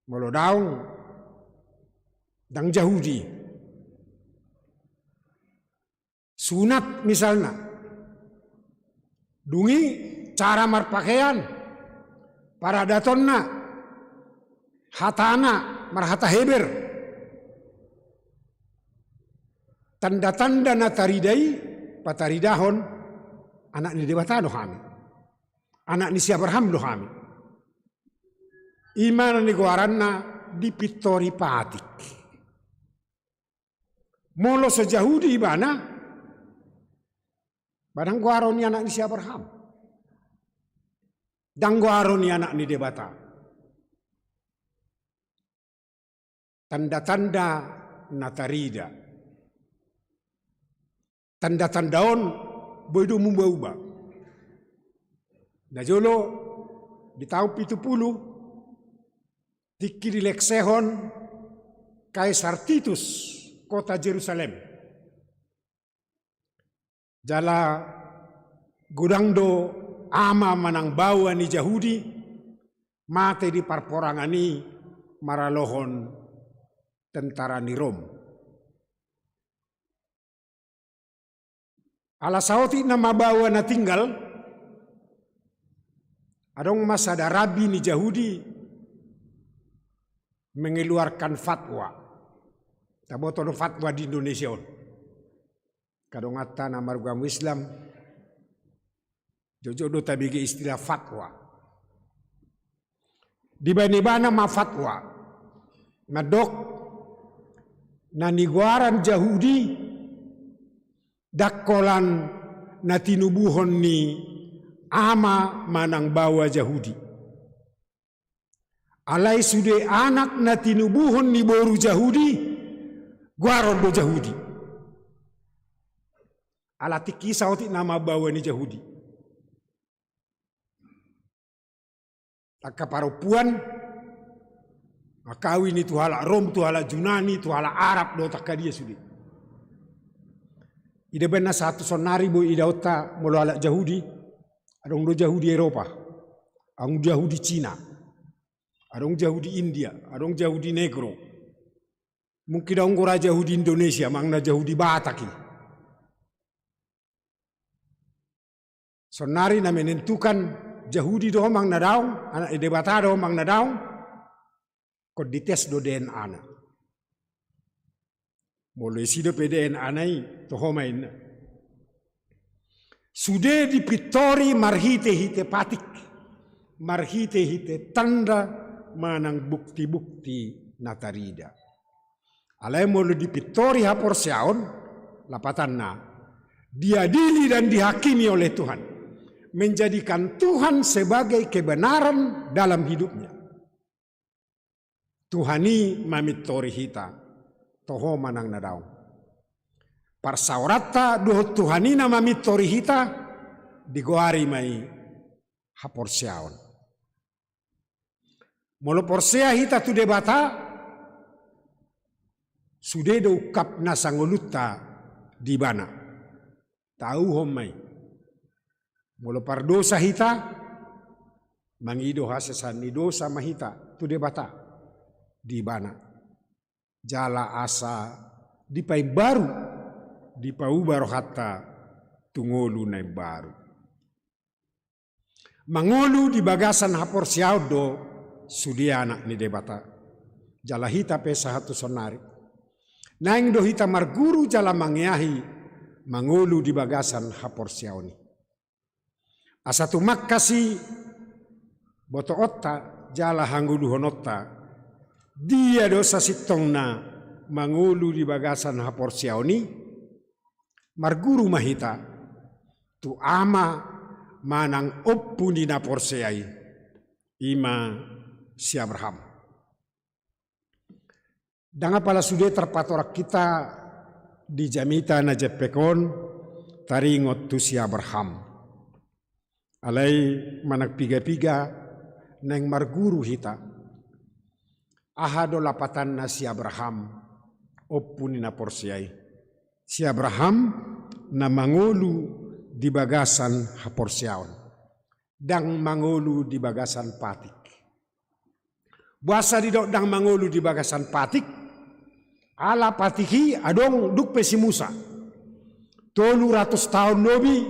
Molo daong, ndang Jahudi. Sunat misalna. Dung i cara marpakean, paradatonna, hatana, marhata Heber. Tanda-tanda na tarida i pataridahon anak ni Debata do hami. Anak ni si Abraham do hami. I ma na nigoaranna dipintori patik. Molo so Jahudi ibana, ba ndang goaron i anak ni si Abraham. Ndang goaron i anak ni Debata. Tanda-tanda na tarida. Tanda-tanda on boi do muba-uba. Na jolo di taon pitu pulu, tingki dilengsehon Kaisar Titus kota Jerusalem. Jala godang do ama manang baoa ni Jahudi mate di parporangan i maralohon tentara ni Rom. Ala saotik nama baoa na tinggal, adong ma sada rabbi ni Jahudi mengeluarkan fatwa. Taboto do fatwa di Indonesia on. Kadonganta na maragama Islam, jotjot do tabege istilah fatwa. Dibaen ibana ma fatwa. Mandok, na nigoaran Jahudi, ndang holan na tinubuhon ni ama manang baoa Jahudi. Alai sude anak na tinubuhon ni boru Jahudi, goaron do Jahudi. Ala tingki i saotik nama baoa ni Jahudi. angka parompuan, mangkawin i tu halak Rom, tu halak Junani, tu halak Arab, dohot angka dia sude. Ida baen na sahat tu sonari boi idaonta molo halak Jahudi, adong do Jahudi Eropa, adong Jahudi Cina, adong Jahudi India, adong Jahudi Negro. Mungkin adong do ra Jahudi Indonesia, manang na Jahudi Batak i. Sonari na menentukan Jahudi do ho manang na daong, anak ni Debata do ho manang na daong, ingkon dites do D N A-na. Molo isi dope D N A-na i, toho ma inna. Sude dipintori marhite-hite patik, marhite-hite tanda manang bukti-bukti na tarida. Alai molo dipintori haporseaon, lapatanna, diadili dan dihakimi oleh Tuhan, menjadikan Tuhan sebagai kebenaran dalam hidupnya. Tuhan i mamintori hita, toho manang na daong. Parsaoranta dohot Tuhan i na mamintori hita, digoari ma i haporseaon. Molo porsea hita tu Debata, sude do ungkap na sangolunta di Ibana. Tauhon ma i. Molo pardosa hita, mangido hasesaan ni dosa ma hita tu Debata di Ibana. Jala asa dipaimbaru, dipauba rohanta tu ngolu na imbaru. Mangolu di bagasan haporseaon do sude anak ni Debata. Jala hita pe sahat tu sonari. Naeng do hita marguru jala mangeahi mangolu di bagasan haporseaon i. Asa tumangkas i botoonta jala hangoluhononta, dia do sasintongna mangolu di bagasan haporseaon i, marguru ma hita tu ama manang ompu ni na porsea i, i ma si Abraham. Ndang apala sude tarpatorang hita di jamita na jempek on taringot tu si Abraham. Alai manang piga-piga naeng marguru hita. Aha do lapatanna si Abraham, ompu ni na porsea i? Si Abraham na mangolu di bagasan haporseaon. Ndang mangolu di bagasan patik. Boasa didok ndang mangolu di bagasan patik? Ala patik i adong dung pe si Musa. Tolu ratus taon lobi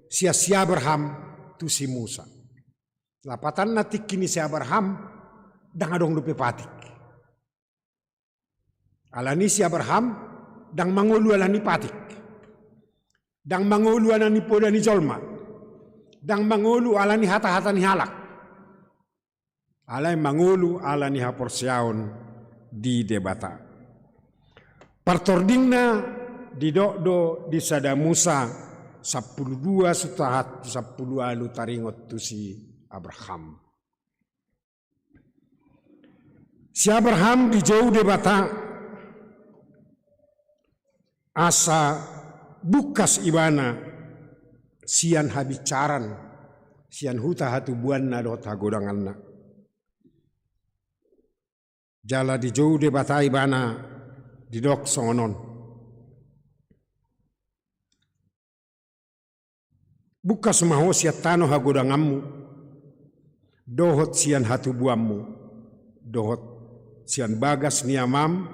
sian si Abraham tu si Musa. Lapatanna tingki ni si Abraham ndang adong dope patik. Alani si Abraham ndang mangolu alani patik. Ndang mangolu alani poda ni jolma. Ndang mangolu alani hata-hata ni halak. Alai mangolu alani haporseaon di Debata. Partordingna didok do di sada Musa sampulu dua sahat sampulu ualu taringot tu si Abraham. Si Abraham dijou Debata asa bungkas ibana sian habinsaran, sian huta hatubuanna dohot hagodanganna. Jala dijou Debata ibana didok songon on. Bungkas ma ho sian tano hagodanganmu, dohot sian hatubuanmu, dohot sian bagas ni amam,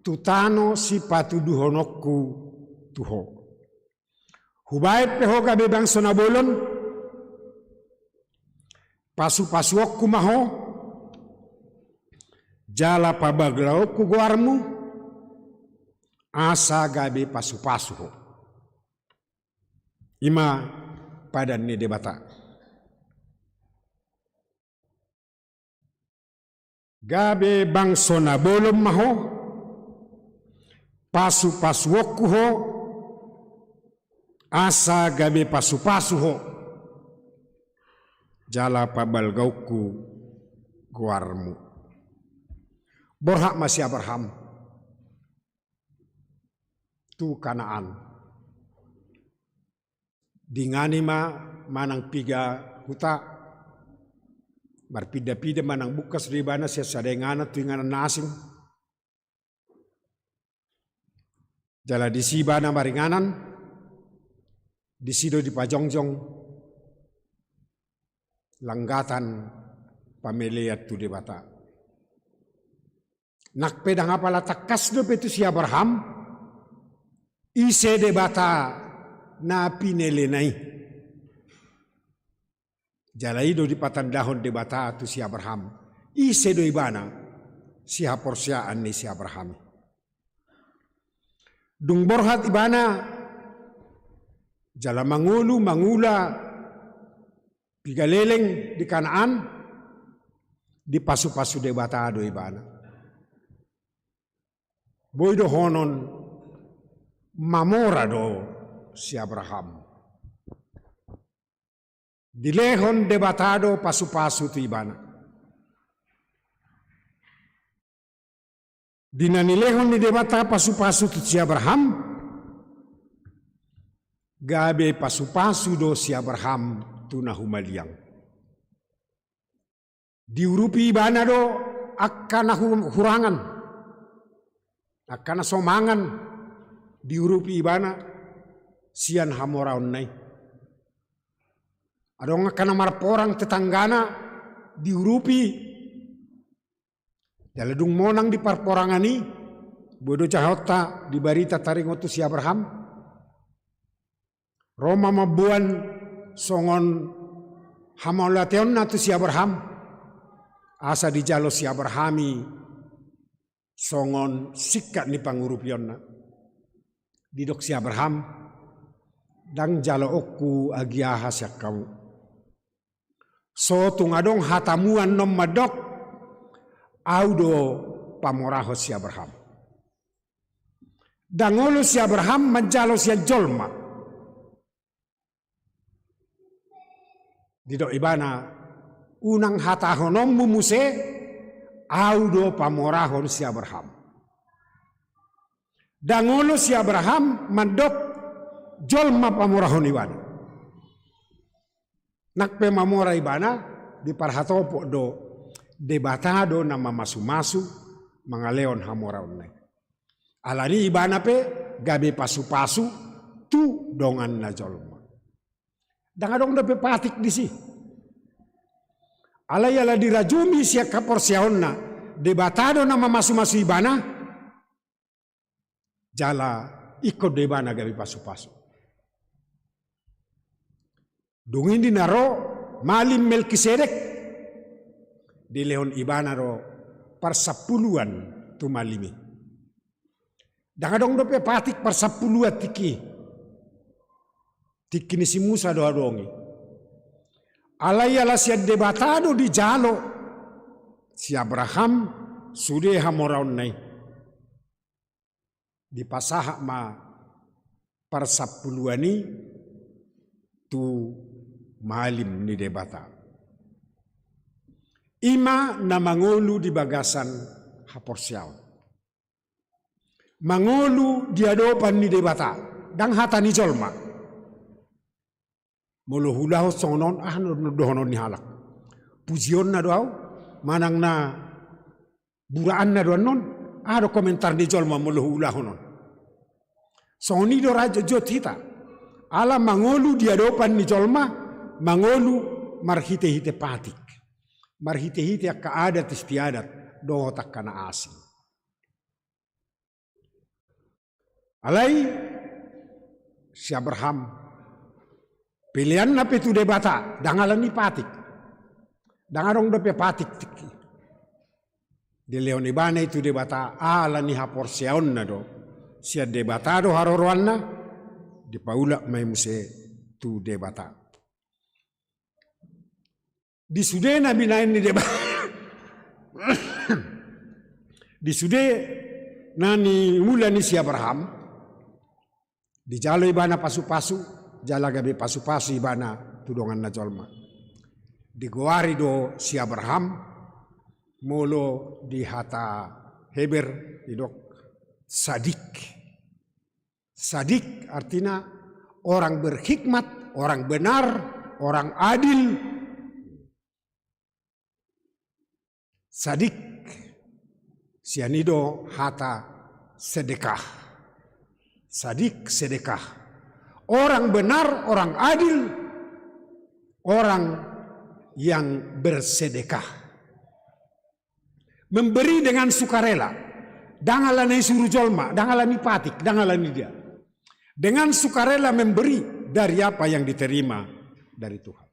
tu tano sipatuduhononku tu ho. Hubaen pe ho gabe bangso na bolon, pasupasuonku ma ho, jala pabalgaonku goarmu, asa gabe pasupasu ho. I ma padan ni Debata. Gabe bangso na bolon ma ho, pasupasuonku ho, asa gabe pasupasu ho, jala pabalgaonku goarmu. Borhat ma si Abraham tu Kanaan. Dingani ma manang piga huta, Marpinda-pinda manang bungkas do ibana sian sada inganan tu inganan na asing. Jala disi ibana maringanan, disi do dipajongjong langgatan pamelean tu Debata. Nang pe ndang apala tangkas dope tu si Abraham, ise Debata na pinelena i. Jala i do dipatandahon Debata tu si Abraham, ise do ibana, sihaporseaon ni si Abraham. Dung borhat ibana, jala mangolu, mangula piga leleng di Kanaan, dipasupasu Debata do ibana. Boi dohonon mamora do si Abraham. Dilehon Debata do pasupasu tu ibana. Di na nilehon ni Debata pasupasu tu si Abraham, gabe pasupasu do si Abraham tu na humaliang. Diurupi ibana do angka na hu-, hurangan, angka na so mangan, diurupi ibana sian hamoraonna i. Adong angka na marporang tetanggana, diurupi. Jala dung monang di parporangan i, boi do jahaonta di barita taringot tu si Abraham. Ro ma mamboan songon hamauliateonna tu si Abraham, asa dijalo si Abraham i songon singkat ni pangurupionna. Didok si Abraham, ndang jaloonku agia aha sian hamu. So tung adong hatamu annon mandok, au do pamorahon si Abraham. Ndang olo si Abraham manjalo sian jolma. Didok ibana, unang hatahononmu muse, au do pamorahon si Abraham. Ndang olo si Abraham mandok jolma pamorahon ibana. Nang pe mamora ibana, diparhatopot do, Debata do na mamasumasu mangalehon hamoraonna i. Alani ibana pe gabe pasupasu tu donganna jolma. Ndang adong dope patik disi. Alai ala dirajumi sian haporseaonna, Debata do na mamasumasu ibana, jala ingkon do ibana gabe pasupasu. Dung i di na ro malim Melkisedek, dilehon ibana do parsampuluan tu malim i. Ndang adong dope patik parsampuluan tingki i. Tingki ni si Musa do adong i. Alai ala sian Debata do dijalo si Abraham sude hamoraonna i. Dipasahat ma parsampuluan i tu malim ni Debata. I ma na mangolu di bagasan haporseaon. Mangolu di adopan ni Debata, ndang hata ni jolma. Molo huulahon songon on, aha do dohonon ni halak? Pujionna do au, manang na buraanna do annon, aha do komentar ni jolma molo huulahon on? Songon i do ra jotjot hita. Ala mangolu di adopan ni jolma, mangolu marhitehite patik. Marhitehite angka adat istiadat, dohot angka na asing. Alai si Abraham, peleanna pe tu Debata, ndang ala ni patik. Ndang adong dope patik tingki. Dilehon ibana i tu Debata, ala ni haporseaonna do. Sian Debata do haroroanna, dipaulak ma i muse tu Debata. Di sude na binahen ni Debata, di sude na niula ni si Abraham, dijalo ibana pasupasu, jala gabe pasupasu ibana tu donganna jolma. Digoari do si Abraham, molo di hata Heber didok sadik. Sadik artina orang berhikmat, orang benar, orang adil. Sadik, sian i do hata sedekah. Sadik sedekah. Orang benar, orang adil, orang yang bersedekah. Memberi dengan sukarela. Ndang ala na isuru jolma, ndang ala ni patik, ndang ala ni dia. Dengan sukarela memberi dari apa yang diterima dari Tuhan.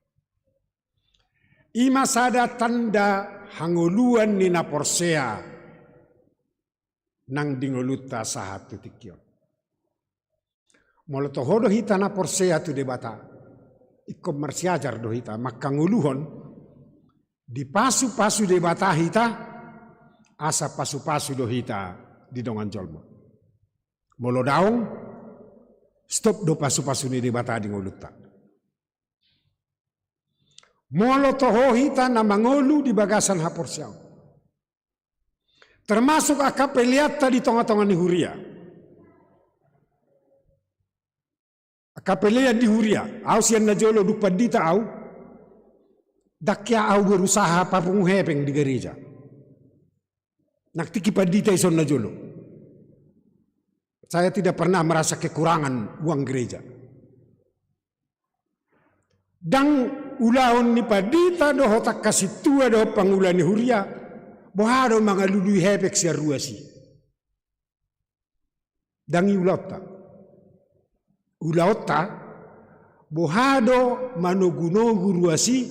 I ma sada tanda hangoluan ni na porsea nang di ngolunta sahat tu tingki on. Molo toho do hita na porsea tu Debata, ingkon marsiajar do hita mangkangoluhon, dipasupasu Debata hita, asa pasupasu do hita di dongan jolma. Molo daong, stop do pasupasu ni Debata di ngolunta. Molo toho hita na mangolu di bagasan haporseaon, termasuk angka peleanta di tongatonga ni huria. Angka pelean di huria, au sian na jolo dung pandita au, ndang hea au berusaha papungu hepeng di gareja. Nang tingki pandita i son na jolo. Saya tidak pernah merasa kekurangan uang gereja. Ndang ulaon ni pandita dohot angka sintua dohot pangula ni huria, boha do mangalului hepeng sian ruas i. Ndang i ulaonta. Ulaonta, boha do manogunogu ruas i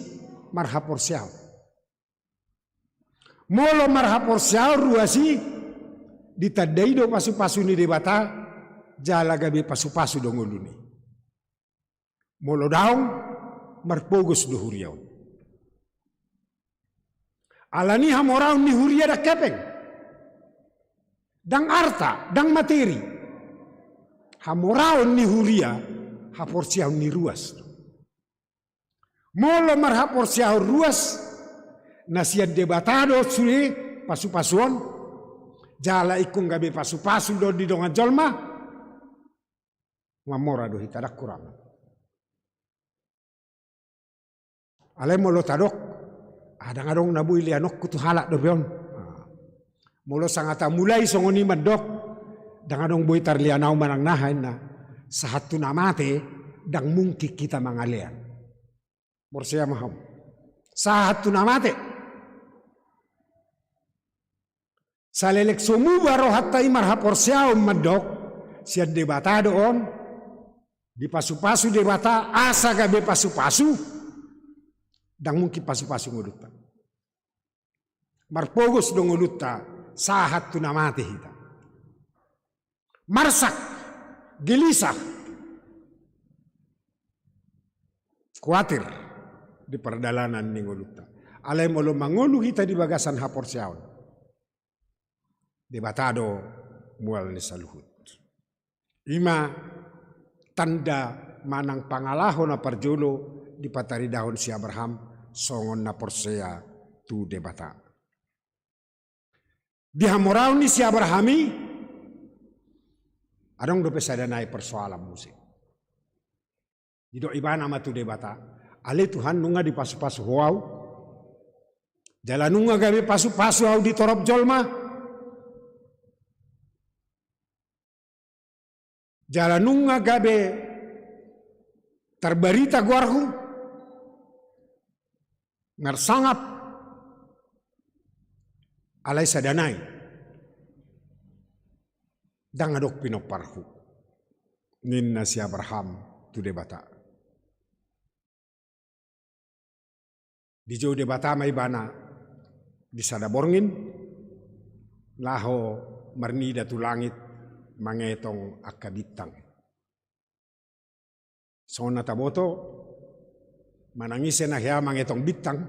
marhaporseaon. Molo marhaporseaon ruas i, ditandai do pasupasu ni Debata, jala gabe pasupasu do ngoluna i. Molo daong, marpogos do huria on. Alani hamoraon ni huria ndang hepeng. Ndang arta, ndang materi. Hamoraon ni huria, haporseaon ni ruas. Molo marhaporseaon ruas, na sian Debata do sude pasupasu on, jala ingkon gabe pasupasu do di dongan jolma, mamora do hita, ndang kurang. Alai molo tadok, ah, ndang adong na boi leanonku tu halak dope on. Ah. Molo sanga tamulai songon i mandok, ndang adong boi tarlean au manang naha inna. Sahat tu na mate, ndang mungkin hita mangalean. Porsea ma hamu. Sahat tu na mate. Saleleng so muba rohanta i marhaporseaon mandok, sian Debata do on, dipasupasu Debata, asa gabe pasupasu, ndang mungkin pasupasu ngolunta. Marpogos do ngolunta, sahat tu na mate hita. Marsak, gelisah, kuatir di pardalanan ni ngolunta. Alai molo mangolu hita di bagasan haporseaon, Debata do mual ni saluhut. I ma tanda manang pangalaho na parjolo dipataridahon si Abraham songon na porsea tu Debata. Di hamoraon ni si Abraham i, adong dope sada nai persoalan muse. Didok ibana ma tu Debata, ale Tuhan, nunga dipasupasu Ho au? Jala nunga gabe pasupasu au di torop jolma? Jala nunga gabe tarbarita goarhu? Marsangap, alai sada nai, ndang adong pinomparhu, ninna si Abraham tu Debata. Dijou Debata ma ibana di sada borngin, laho marnida tu langit mangetong angka bintang. Songon na taboto, manang ise na hea mangetong bintang,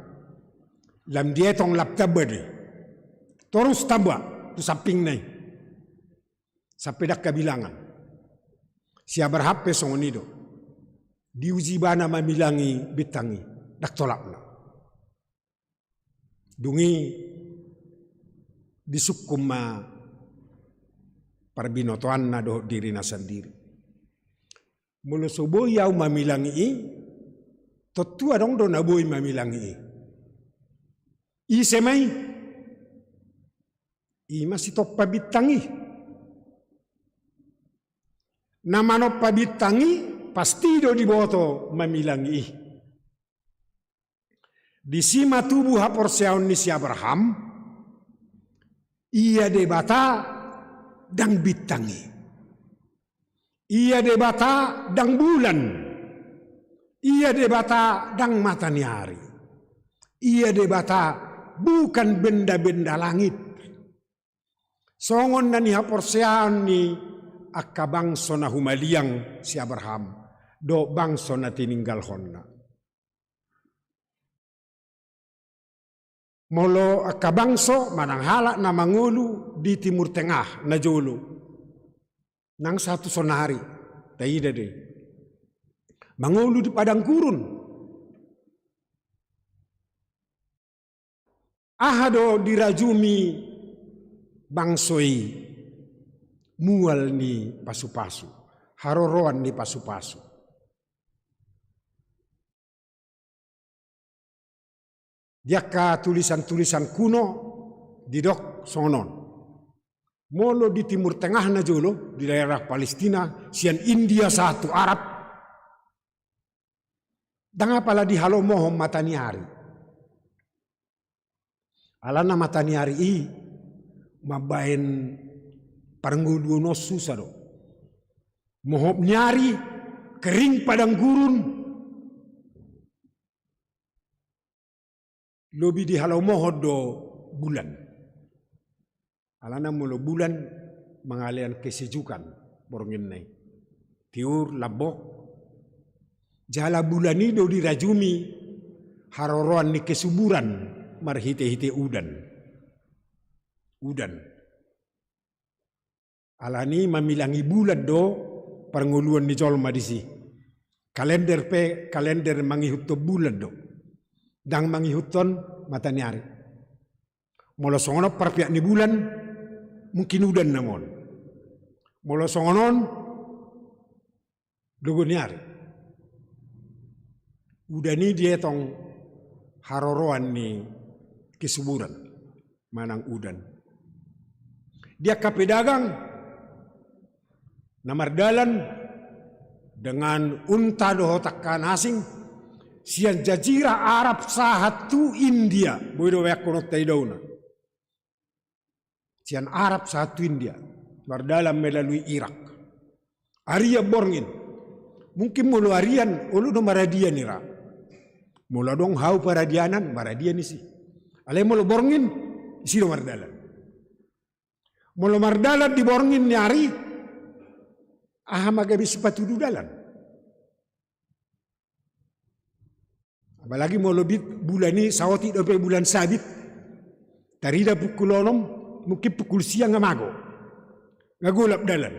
lam dietong lam tamba do i. Torus tamba tu sampingna i. Sampe ndang habilangan. Si Abraham pe songon i do. Diuji ibana mamilangi bintang i, ndang tolapna. Dung i disungkun ma parbinotoanna dohot dirina sandiri. Molo so boi au mamilangi i, tontu adong do na boi mamilangi i. Ise ma i? I ma sitompa bintang i. Na manompa bintang i pasti do diboto mamilangi i. Disi ma tubu haporseaon ni si Abraham, ia Debata ndang bintang i. Ia Debata ndang bulan. Ia Debata ndang mata ni ari. Ia Debata bukan benda-benda langit. Songon na nihaporseaon ni angka bangso na humaliang si Abraham dohot bangso na tininggalhonna. Molo angka bangso manang halak na mangolu di Timur Tengah na jolo, nang sahat tu sonari, taida do i, mangolu di padang gurun. Aha do dirajumi bangso i? Mual ni pasupasu, haroroan ni pasupasu. Di angka tulisan-tulisan kuno didok songon on. Molo di Timur Tengah na jolo, di daerah Palestina, sian India sahat tu Arab, ndang apala dihalomohon mata ni ari. Alana mata ni ari i mambaen parngoluon on susa do. Mohop ni ari, kering padang gurun, lobi dihalomohon do bulan. Alana molo bulan mangalean kesejukan bornginna i. Tiur, lambok. Jala bulan i do dirajumi haroroan ni kesuburan marhite-hite udan. Udan. Alani mamilangi bulan do parngoluon ni jolma disi. Kalender pe kalender mangihuthon bulan do. Ndang mangihuthon mata ni ari. Molo songon on parpeak ni bulan, mungkin udan nama on. Molo songon on, dogo ni ari. Udan i dietong haroroan ni kesuburan manang udan. Di angka pedagang na mardalan dengan unta dohot angka na asing, sian jazirah Arab sahat tu India, boi do baen on taida unan. Sian Arab sahat tu India, mardalan melalui Irak. Arian borngin. Mungkin molo arian, olo do maradian ira. Molo adong hau paradianan, maradian isi. Alai molo borngin, isi do mardalan. Molo mardalan di borngin ni ari, aha ma gabe sipatudu dalan? Apalagi molo bit-, bulan i saotik dope bulan sabit. Tarida pukul onom, mungkin pukul sia nga mago. Nga golap dalan.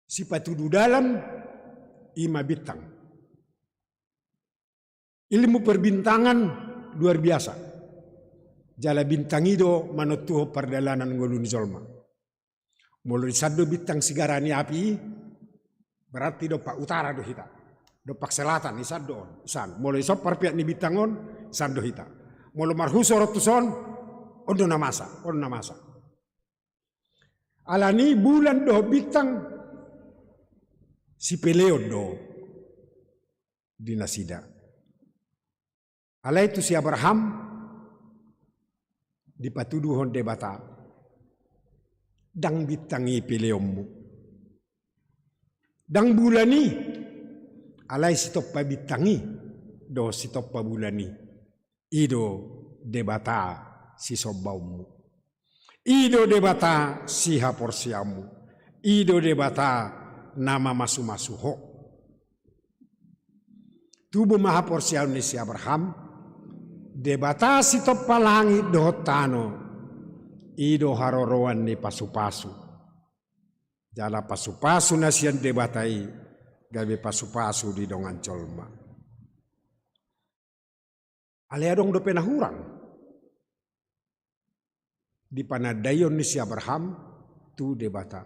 Sipatudu dalan i ma bintang. Ilmu perbintangan luar biasa. Jala bintang i do manontuhon pardalanan ngolu ni jolma. Molo di san do bintang sigara ni api i, berarti dompak utara do hita. Dompak selatan, di san do on, di san. Molo di son parpeak ni bintang on, di san do hita. Molo marhusor on tu son, on do na masa, on na masa. Alani bulan dohot bintang sipeleon do di nasida. Alai tu si Abraham dipatuduhon Debata, ndang bintang i peleonmu, ndang bulan i, alai sitompa bintang i dohot sitompa bulan i, i do Debata sisombaonmu. I do Debata sihaporseaonmu. I do Debata na mamasumasu ho. Tubu ma haporseaon ni si Abraham, Debata sitompa langit dohot tano, i do haroroan ni pasupasu. Jala pasupasu na sian Debata i gabe pasupasu di dongan jolma. Alai adong dope na hurang di panandaion ni si Abraham tu Debata.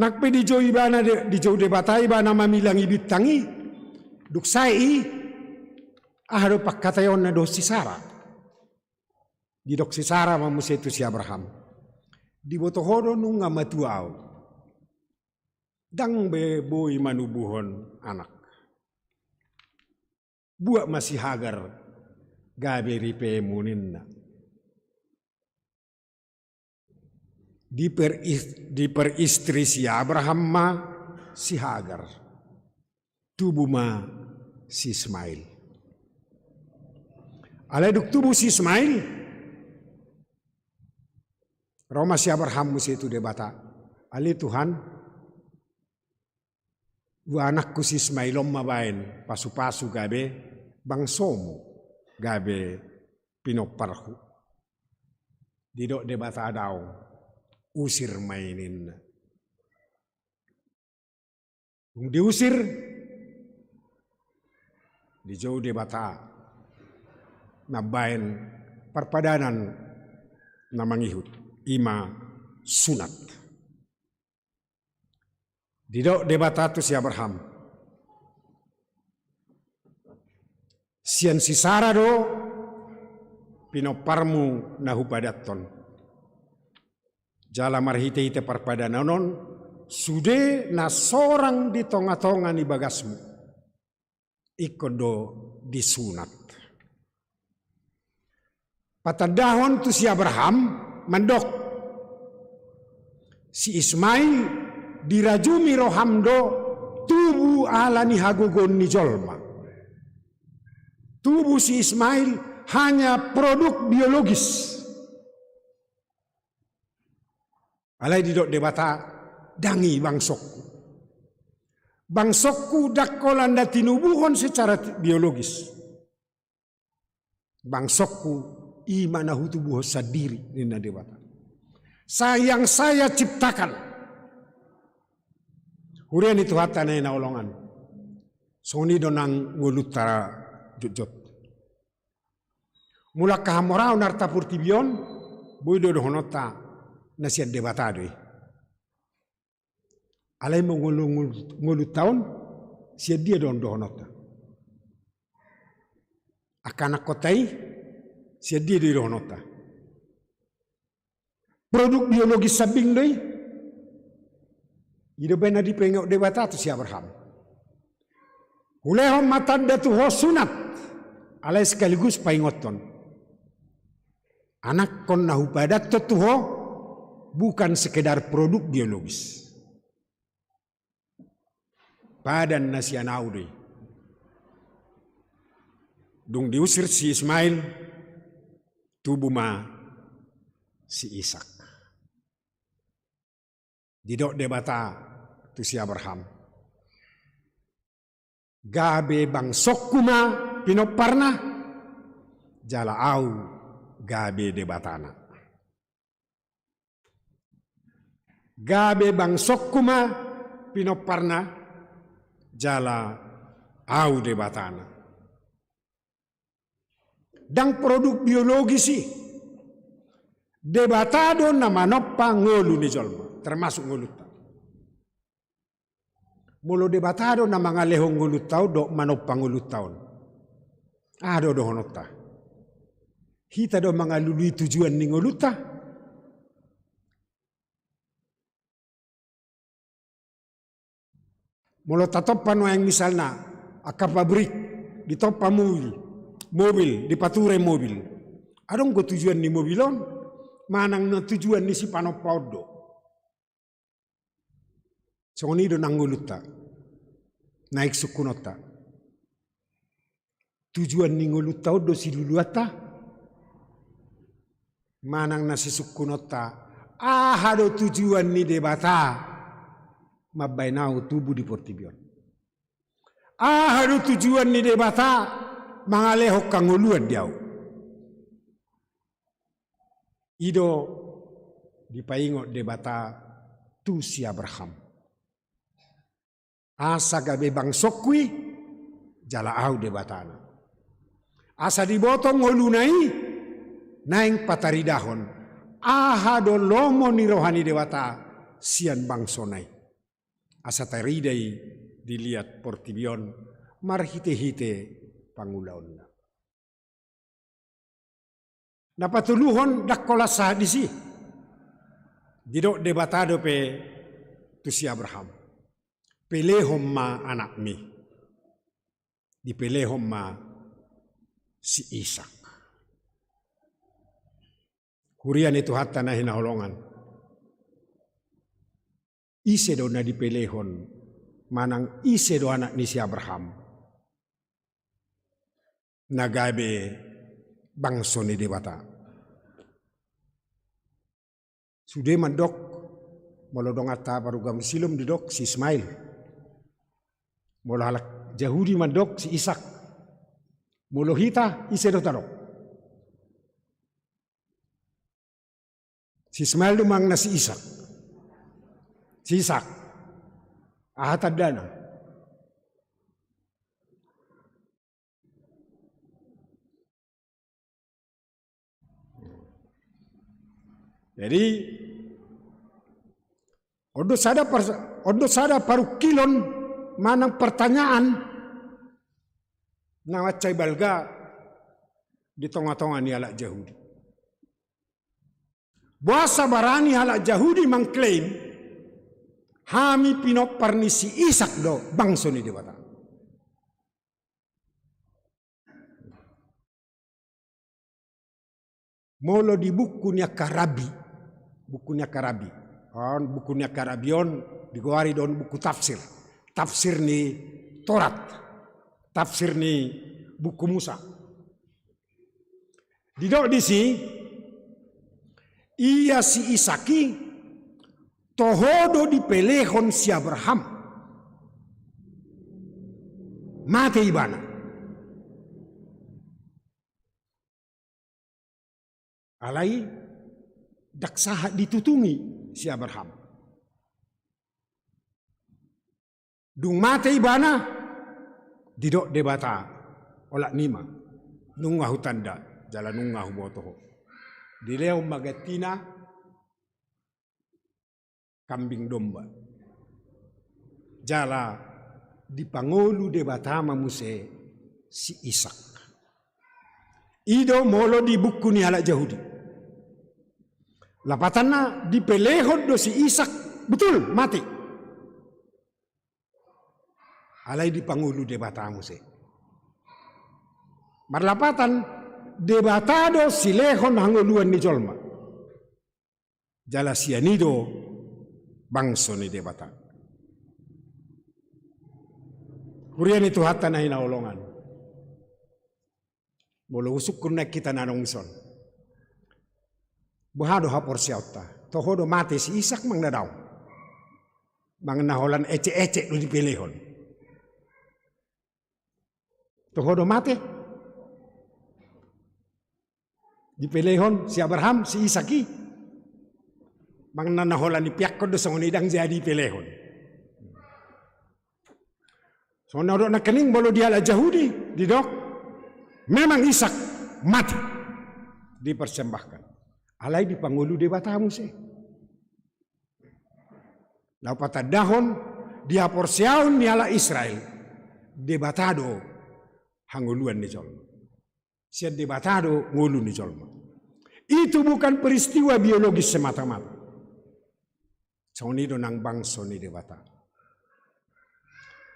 Nang pe dijou ibana de-, dijou Debata ibana mamilangi bintang i, dung sae i, Aha do pangkataionna dohot si Sara? Didok si Sara ma muse tu si Abraham, diboto ho do nunga matua ahu, ndang be boi manubuhon anak. Buat ma si Hagar gabe ripemu, ninna. Diperis-, diperistri si Abraham ma si Hagar. Tubu ma si Ismail. Alai dung tubu si Ismail, ro ma si Abraham muse tu Debata. Ale Tuhan, dua anakku si Ismail on ma baen pasupasu gabe bangsomu, gabe pinomparhu. Didok Debata daong, usir ma i, ninna. Dung diusir, dijou Debata mambaen parpadanan na mangihut, i ma sunat. Didok Debata tu si Abraham, sian si Sara do pinomparmu na hupadathon. Jala marhitehite parpadanan on, sude na sorang di tongatonga ni bagasmu, ingkon do disunat. Patandahon tu si Abraham mandok, si Ismail dirajumi roham do tubu ala ni hagogoon ni jolma. Tubu si Ismail hanya produk biologis. Alai didok Debata, ndang i bangsongku. Bangsongku ndang holan na tinubuhon secara biologis. Bangsongku i ma na hutubuhon sandiri, ninna Debata. Sa-, yang saya ciptakan. Huria ni Tuhanta na hinaholongan. Songon i do nang ngolunta jotjot. Molo angka hamoraon arta portibi on, boi do dohononta na sian Debata do i. Alai molo ngolu-, ngolu-, ngolunta on, sian dia do dohononta? Angka anakkonta i, sian dia do i dohononta? Produk biologis sambing do i. I do baen na dipaingot Debata tu si Abraham. Hulehon ma tanda tu ho sunat, alai sekaligus paingothon. Anakkon na hupadathon tu ho bukan sekedar produk biologis. Padan na sian ahu do i. Dung diusir si Ismail, tubu ma si Ishak. Didok Debata tu si Abraham, gabe bangsongku ma pinomparna, jala ahu gabe Debatana. Gabe bangsongku ma pinomparna, jala ahu Debatana. Ndang produk biologis i. Debata do na manompa ngolu ni jolma, termasuk ngolunta. Molo Debata do na mangalehon ngolunta on dohot manompa ngolunta on, aha do dohononta? Hita do mangalului tujuan ni ngolunta? Molo tatompa nuaeng misalna angka pabrik, ditompa mobil, mobil, dipature mobil. Adong do tujuan ni mobil on? Manang na tujuan ni si panompa on do? Songon i do nang ngolunta, naeng sungkunonta. Tujuan ni ngolunta on do siluluanta? Manang na sisungkunonta, aha do tujuan ni Debata mambaen ahu tubu di portibi on? Aha do tujuan ni Debata mangalehon hangoluan di ahu? I do dipaingot Debata tu si Abraham. Asa gabe bangsongku i, jala ahu Debatana. Asa diboto ngoluna i, naeng pataridahon aha do lomo ni roha ni Debata sian bangsona i. Asa tarida i di liat portibi on marhitehite pangulaonna. Na patoluhon, ndang holan sahat disi. Didok Debata dope tu si Abraham, pelehon ma anakmi. Dipelehon ma si Ishak. Huria ni Tuhanta na hinaholongan. Ise do na dipelehon, manang ise do anak ni si Abraham na gabe bangso ni Debata? Sude mandok, molo donganta parugam Silom didok si Ismail. Molo halak Jahudi mandok si Ishak. Molo hita, ise do tadok? Si Ismail do manang na si Ishak? Si Ishak. Aha tandana? Jadi, on do sada par-, on do sada parungkilon manang pertanyaan na mansai balga di tonga-tonga ni halak Jahudi. Boasa barani halak Jahudi mangklaim, hami pinompar ni si Ishak do bangso ni Debata? Molo di buku ni angka rabi, buku ni angka rabi on, buku ni angka rabi on digoari do on buku tafsir, tafsir ni Torat, tafsir ni buku Musa. Didok disi, ia si Ishak i toho do dipelehon si Abraham. Mate ibana. Alai ndang sahat ditutungi si Abraham. Dung mate ibana, didok Debata, olat ni ma, nunga hutanda, jala nunga huboto ho. Dilehon ma gantina kambing domba. Jala dipangolu Debata ma muse si Ishak. I do molo di buku ni halak Jahudi. Lapatanna dipelehon do si Ishak, betul, mate. Alai dipangolu Debata muse. Marlapatan, Debata do silehon hangoluan ni jolma. Jala sian i do bangso ni Debata. Huria ni Tuhanta na hinaholongan. Molo husungkun nai hita na adong dison, boha do haporseaonta? Toho do mate si Ishak manang na daong? Manang na holan ecek-ecek do dipelehon? Toho do mate dipelehon si Abraham si Ishak i? Manang na holan dipeakkon do songon i, ndang jadi dipelehon. Songon na hudok nangkining, molo di halak Jahudi didok, memang Ishak mate, dipersembahkan. Alai dipangolu Debata muse. Laho patandahon di haporseaon ni halak Israel, Debata do hangoluan ni jolma. Sian Debata do ngolu ni jolma. Itu bukan peristiwa biologis semata-mata. Songon i do nang bangso ni Debata.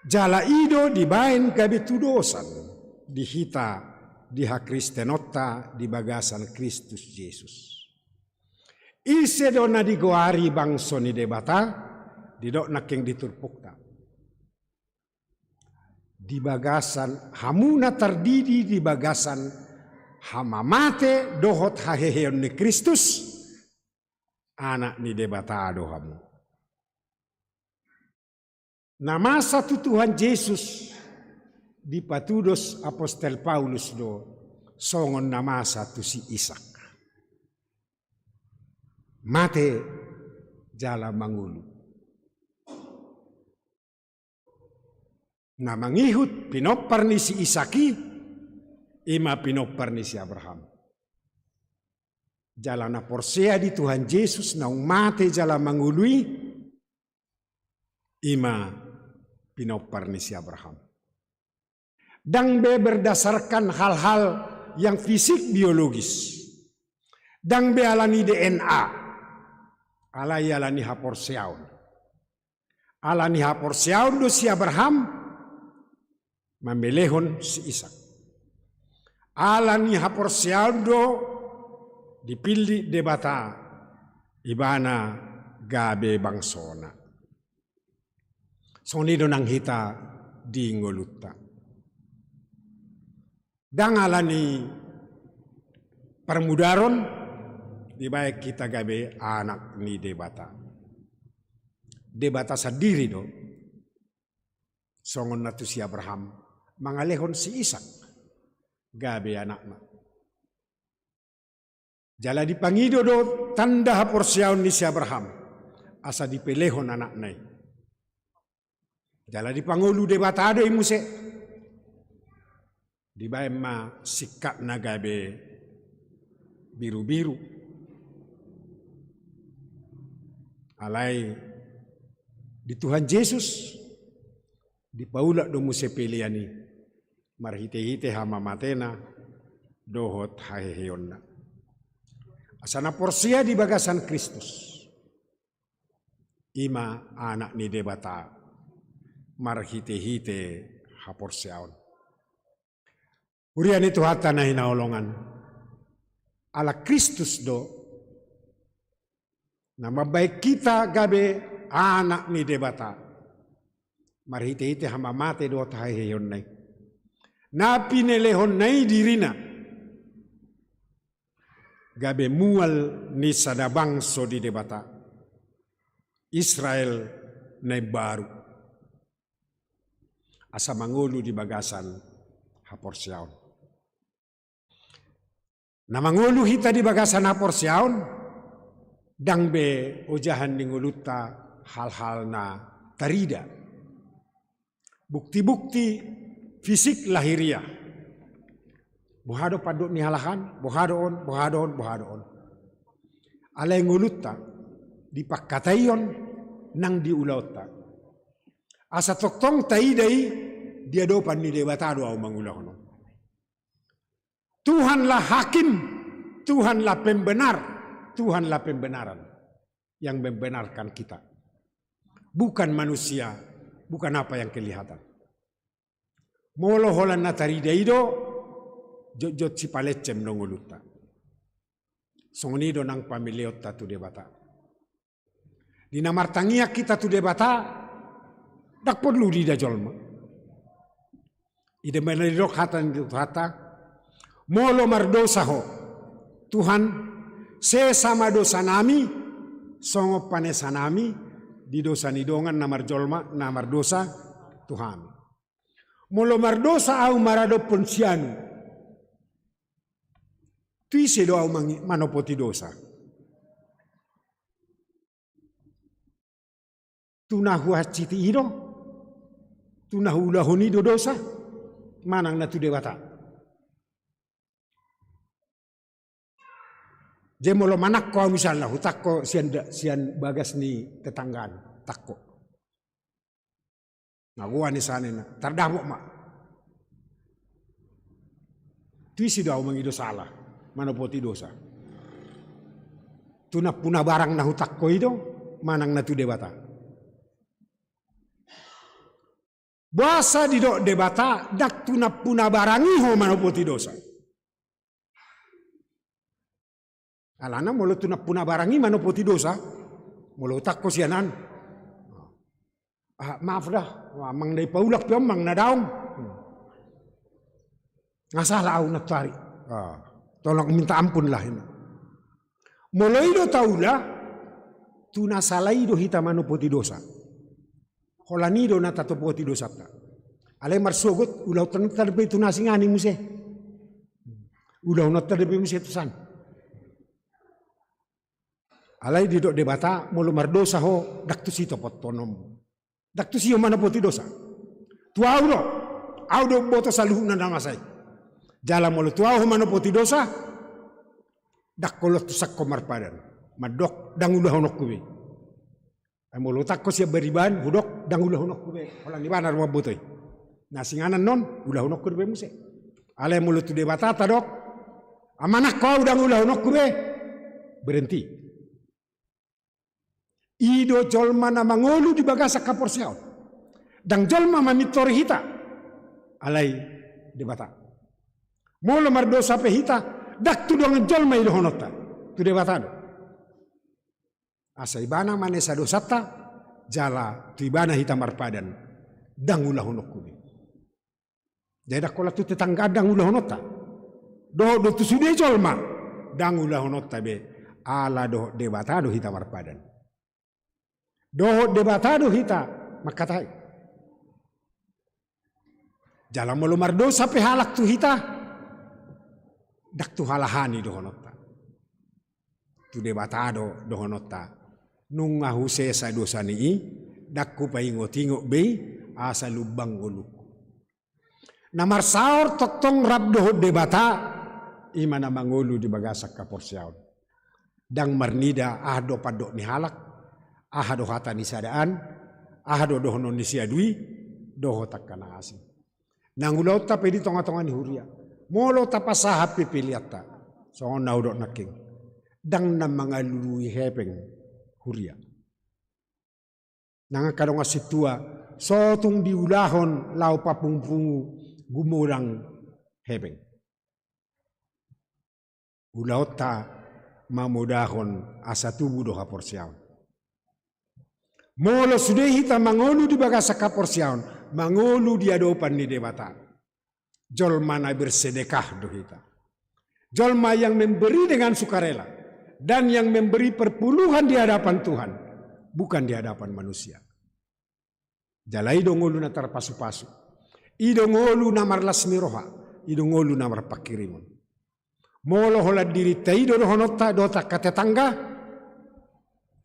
Jala i do dibaen gabe tudosan di hita, di hakristenonta di bagasan Kristus Jesus. Ise do na digoari bangso ni Debata? Didok nangkin di turpukta. Di bagasan hamu na tardidi di bagasan hamamate dohot haheheon ni Kristus, anak ni Debata do hamu. Na masa tu Tuhan Jesus dipatudos apostel Paulus do songon na masa tu si Ishak. Mate jala mangolu. Na mangihut pinompar ni si Ishak i, i ma pinompar ni si Abraham. Jala na porsea di Tuhan Jesus naung mate jala mangolu i, i ma pinompar ni si Abraham. Ndang be berdasarkan hal-hal yang fisik biologis. Ndang be ala ni D N A, alai ala ni haporseaon. Ala ni haporseaon do si Abraham mamelehon si Isak. Ala ni haporseaon do dipillit Debata ibana gabe bangsona. Songon i do nang hita di ngolunta. Ndang ala ni parmudaron dibaen hita gabe anak ni Debata. Debata sandiri do, songon na tu si Abraham, mangalehon si Isak gabe anakna. Jala dipangido do tanda haporseaon ni si Abraham, asa dipelehon anakna i. Jala dipangolu Debata do i muse. Dibaen ma singkatna gabe birubiru. Alai di Tuhan Jesus dipaulak do muse pelean i marhitehite hamamatena dohot haheheonna. Asa na porsea di bagasan Kristus, i ma anak ni Debata marhitehite haporseaon. Huria ni Tuhanta na hinaholongan, ala Kristus do na mambaen hita gabe anak ni Debata marhitehite hamamate dohot haheheonna i. Na pinelehonna i dirina gabe mual ni sada bangso di Debata, Israel na imbaru, asa mangolu di bagasan haporseaon. Na mangolu hita di bagasan haporseaon, ndang be ojahan ni ngolunta hal-hal na tarida. Bukti-bukti fisik lahiriah. Boha do pandok ni halak an, boha do on, boha do on, boha do on. Alai ngolunta di pangkataion nang di ulaonta. Asa tongtong taida i di adopan ni Debata do ahu mangulahon on. Tuhanlah hakim, Tuhanlah pembenar, Tuhanlah pembenaran yang membenarkan kita. Bukan manusia, bukan apa yang kelihatan. Molo holan na tarida i do, jotjot sipalencem do ngolunta. Songon i do nang pameleonta tu Debata. Di na martangiang hita tu Debata, ndang porlu diida jolma. I do ma na didok hata ni Tuhanta, molo mardosa ho, Tuhan, sesa ma dosanami, songon panesanami di dosa ni dongan na marjolma na mardosa tu hami. Molo mardosa ahu maradophon sianu, tu ise do ahu mangi-, manopoti dosa? Tu na huhansit i do, tu na huulahon i do dosa, manang na tu Debata? Jadi molo manangko ahu misalna, hutangko sian da-, sian bagas ni tetanggaan, tangko. Na goa ni sanena, tardapot ma. Tu ise do ahu mangido sala, manopoti dosa? Tu nampuna barang na hutangko i do, manang na tu Debata? Boasa didok Debata, ndang tu nampuna barang i ho manopoti dosa? Alana molo tu nampuna barang i manopoti dosa, molo hutangko sian an, ah, maaf da, amang na dipaulak pe on, amang na daong. Nga sala ahu nantoari. Ah, tolong minta ampun lah, ima. Molo i do taula, tu na sala i do hita manopoti dosa. Holan i do na tatopoti dosanta. Alai marsogot, ulahononta dope tu na asing an i muse. Ulahononta dope muse tu san. Alai didok Debata, molo mardosa ho, ndang tusi topotononmu. Ndang tusi ho manopoti dosa. Tu ahu do, ahu do umboto saluhutna na masa i. Jala molo tu ahu ho manopoti dosa, ndang ho lontusan ho marpadan. Mandok, ndang ulahononku be. Ai molo hutangko sian bariba an, hudok, ndang ulahononku be. Holan ibana do mamboto i. Na asing an annon, ulahononku dope muse. Alai molo tu Debata tadok, manangko ahu ndang ulahononku be. Berhenti. I do jolma na mangolu di bagasan haporseaon. Ndang jolma mamintori hita, alai Debata. Molo mardosa pe hita, ndang tu dongan jolma i dohononta, tu Debata do. Asa ibana manesa dosanta, jala tu ibana hita marpadan, ndang ulahononku be. Jadi ndang holan tu tetangga ndang ulahononta. Dohot do tu sude jolma ndang ulahononta be, ala dohot Debata do hita marpadan. Dohot Debata do hita mangkatai. Jala molo mardosa pe halak tu hita, ndang tu halak an i dohononta. Tu Debata do dohononta. Nunga husesa dosa ni i, ndang hupaingot-ingot be i, asa lumbang ngolungku. Na marsaor tongtong rap dohot Debata, i ma na mangolu di bagasan haporseaon. Ndang marnida aha do pandok ni halak, aha do hata ni sada an, aha do dohonon ni siadui, dohot angka na asing. Nang ulaonta pe di tonga-tonga ni huria, molo tapasahat pe peleanta, songon na hudok nangkin, ndang na mangalului hepeng huria. Nang angka dongan sintua, so tung diulahon laho papungu-pungu gumodang hepeng. Ulaonta mamodahon asa tubu do haporseaon. Molo sude hita mangolu di bagasan haporseaon, mangolu di adopan ni Debata, jolma na bersedekah do hita. Jolma yang memberi dengan sukarela dan yang memberi perpuluhan di hadapan Tuhan, bukan di hadapan manusia. Jala i do ngolu na tarpasu-pasu. I do ngolu na marlas ni roha. I do ngolu na marpangkirimon. Molo holan dirinta i do dohononta dohot angka tetangga,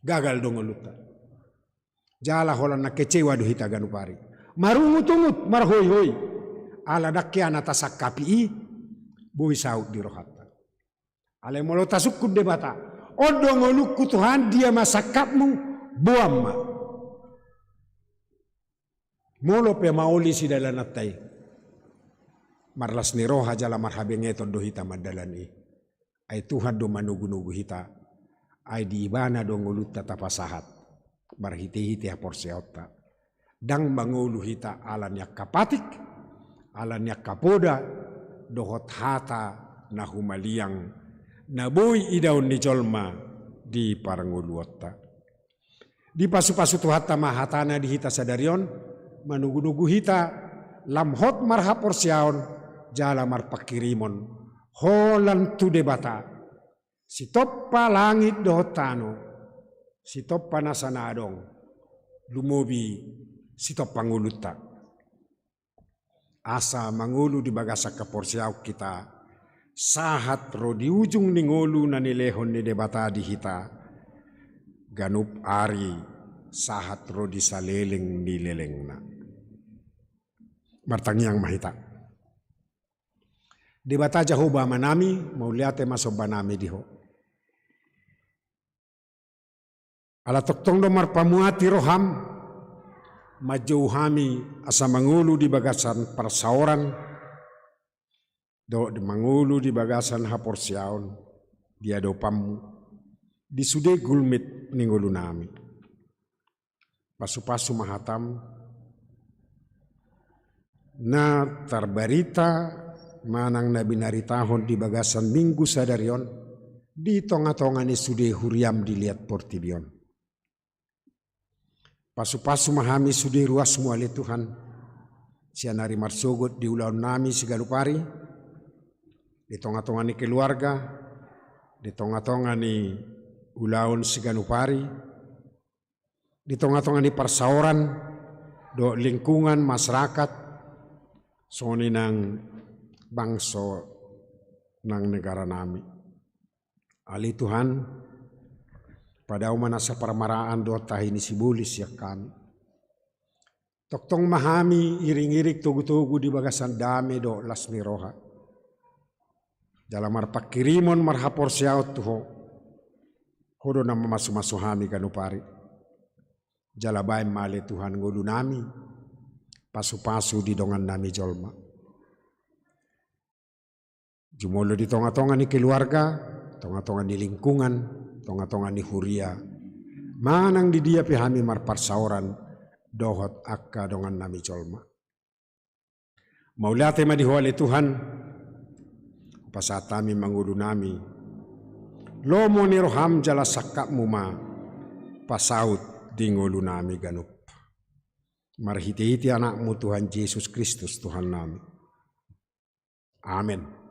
gagal do ngolunta. Jala holan na kecewa do hita ganup ari. Marungut-ungut, marhoi-hoi. Ala ndang hea na tasangkapi i, boi saut di rohanta. Alai molo tasungkun Debata, on do ngolungku Tuhan, dia ma sangkapmu, boan ma. Molo pe maoli sidalananta i, marlas ni roha jala marhabengeton do hita mandalani i. Ai Tuhan do manogu-nogu hita, ai di Ibana do ngolunta tapasahat, marhite-hite haporseaonta. Ndang mangolu hita ala ni angka patik, ala ni angka poda, dohot hata na humaliang, na boi idaon ni jolma di parngoluonta. Dipasu-pasu Tuhanta ma hatana di hita sadari on, manogu-nogu hita, lam hot marhaporseaon, jala marpangkirimon, holan tu Debata, sitompa langit dohot tano, sitompa nasa na adong, lumobi sitompa ngolunta. Asa mangolu di bagasan haporseaon hita, sahat ro di ujung ni ngolu na nilehon ni Debata di hita, ganup ari sahat ro di saleleng ni lelengna. Martangiang ma hita. Debata Jahowa Amanami, mauliate ma sombanami di Ho. Ala tongtong do marpamuati roham, manjou hami asa mangolu di bagasan parsaoran, dohot mangolu di bagasan haporseaon di adopanmu, di sude gulmit ni ngolunami. Pasu-pasu ma hatam, na tarbarita manang na binaritahon di bagasan minggu sadari on, di tonga-tonga ni sude huriam di liat portibi on. Pasu-pasu ma hami sude ruasmu ale Tuhan, sian ari marsogot di ulaonnami siganup ari, di tonga-tonga ni keluarga, di tonga-tonga ni ulaon siganup ari, di tonga-tonga ni parsaoran, dohot lingkungan, masyarakat, songon i nang bangso nang negaranami. Ale Tuhan, padao ma nasa parmaraan dohot tahi ni sibolis sian hami. Tongtong ma hami iring-iring togu-togu di bagasan dame dohot las ni roha. Jala marpangkirimon marhaporseaon tu Ho. Ho do na mamasu-masu hami ganup ari. Jala baen ma ale Tuhan ngolunami, pasu-pasu di dongannami jolma. Jumolo di tonga-tonga ni keluarga, tonga-tonga ni lingkungan, tongatonga ni huria, manang di dia pe hami marparsaoran dohot angka dongannami jolma. Mauliate ma di Ho ale Tuhan, hupasahat hami ma ngolunami, lomo ni roham jala sangkapmu ma pasaut di ngolunami ganup. Marhitehite Anakmu Tuhan Jesus Kristus Tuhannami. Amen.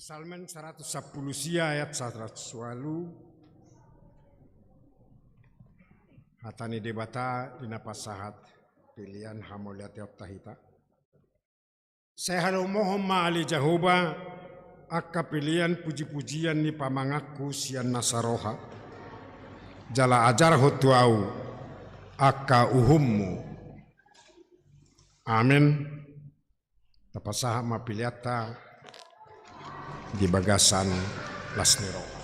Psalmen saratus sampulu sia ayat saratus ualu. Hata ni Debata di na pasahat pelean hamauliateonta hita. Sai halomohon ma ale Jahowa angka pelean pujipujian ni pamanganku sian nasa roha, jala ajarhon tu ahu angka uhummu. Amen. Tapasahat ma peleanta di bagasan las ni roha.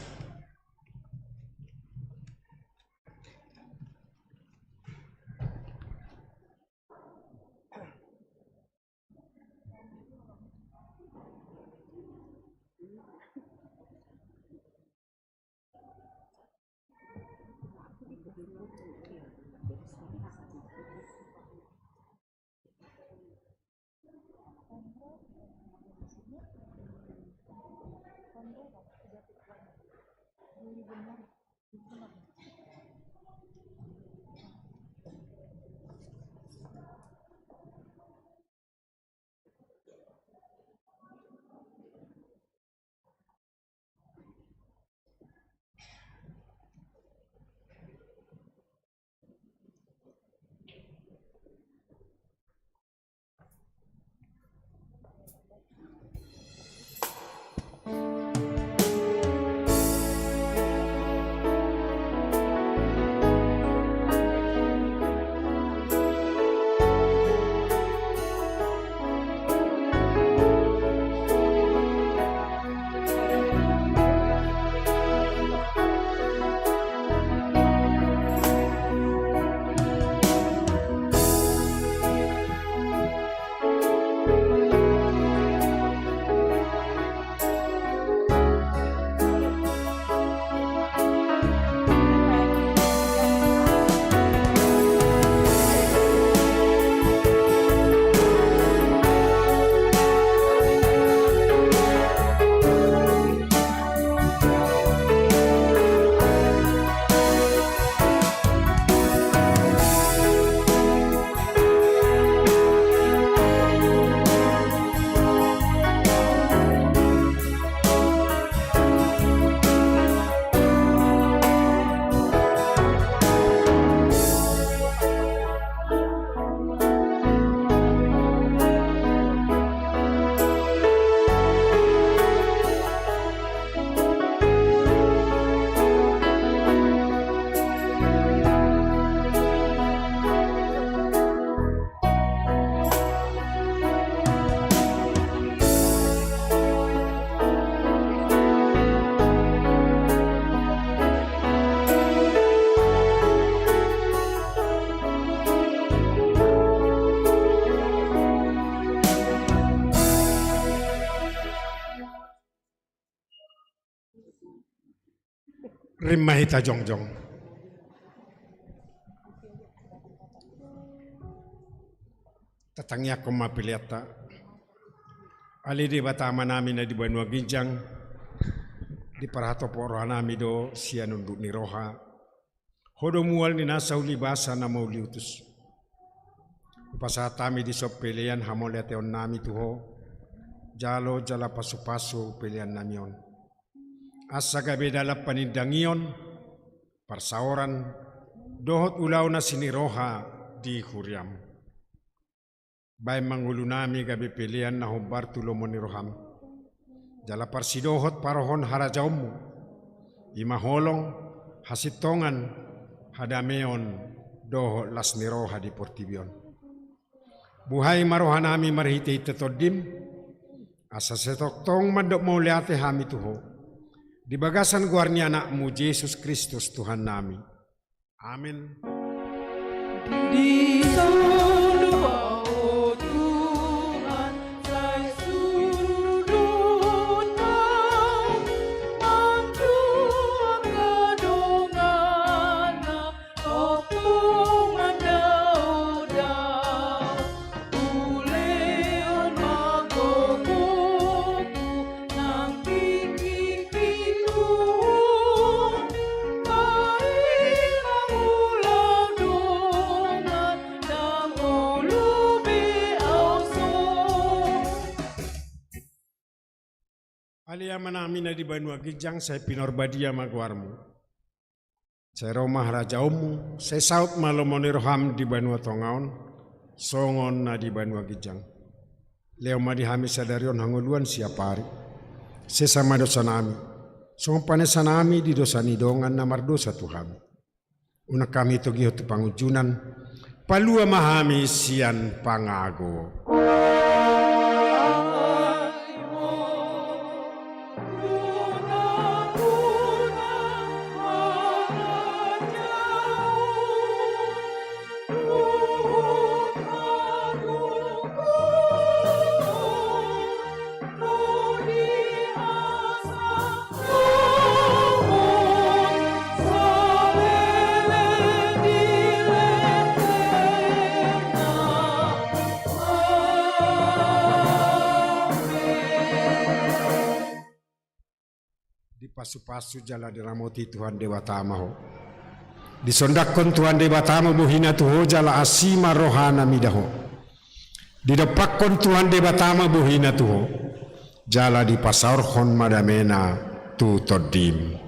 Rap ma hita jongjong. Tatangiangkon ma peleanta. Ale Debata Amanami na di banua ginjang, diparhatopot rohanami do sian unduk ni roha. Ho do mual ni nasa ulibasa na mauliutus. Hupasahat hami dison pelean hamauliateonnami tu Ho. Jalo jala pasupasu peleannami on, asa gabe dalan panindangion, parsaoran, dohot ulaon asi ni roha di huriaM. Baen ma ngolunami gabe pelean na hombar tu lomo ni rohaM, jala parsidohot parohon harajaonMu, i ma holong, hasintongan, hadameon, dohot las ni roha di portibi on. Buhai ma rohanami marhitehite TondiM, asa sai tongtong mandok mauliate hami tu Ho, di bagasan goar ni AnakMu Jesus Kristus Tuhannami. Amen. Di solu Ho Tuhan, sai suhut ma mandok angka donganna, tongtong mandao-dao. Ulehon ma gogoku nang tingki pinungku, paima mula dongan, ndang olo be au so. Ale Amanami na di banua ginjang, sai pinarbadia ma goarMu. Sai ro ma harajaonMu, sai saut ma lomo ni rohaM di banua tonga on, songon na di banua ginjang. Lehon ma di hami sadari on hangoluan siapari. Sesa ma dosanami, songon panesanami di dosa ni dongan na mardosa tu hami. Unang hami togihon tu pangunjunan, palua ma hami sian pangago. Dipasupasu jala diramoti Tuhan Debata ma ho. Disondangkon Tuhan Debata ma bohina tu ho jala asi ma rohana mida ho. Didompakkon Tuhan Debata ma bohina tu ho, jala dipasaorhon ma damena tu tondim.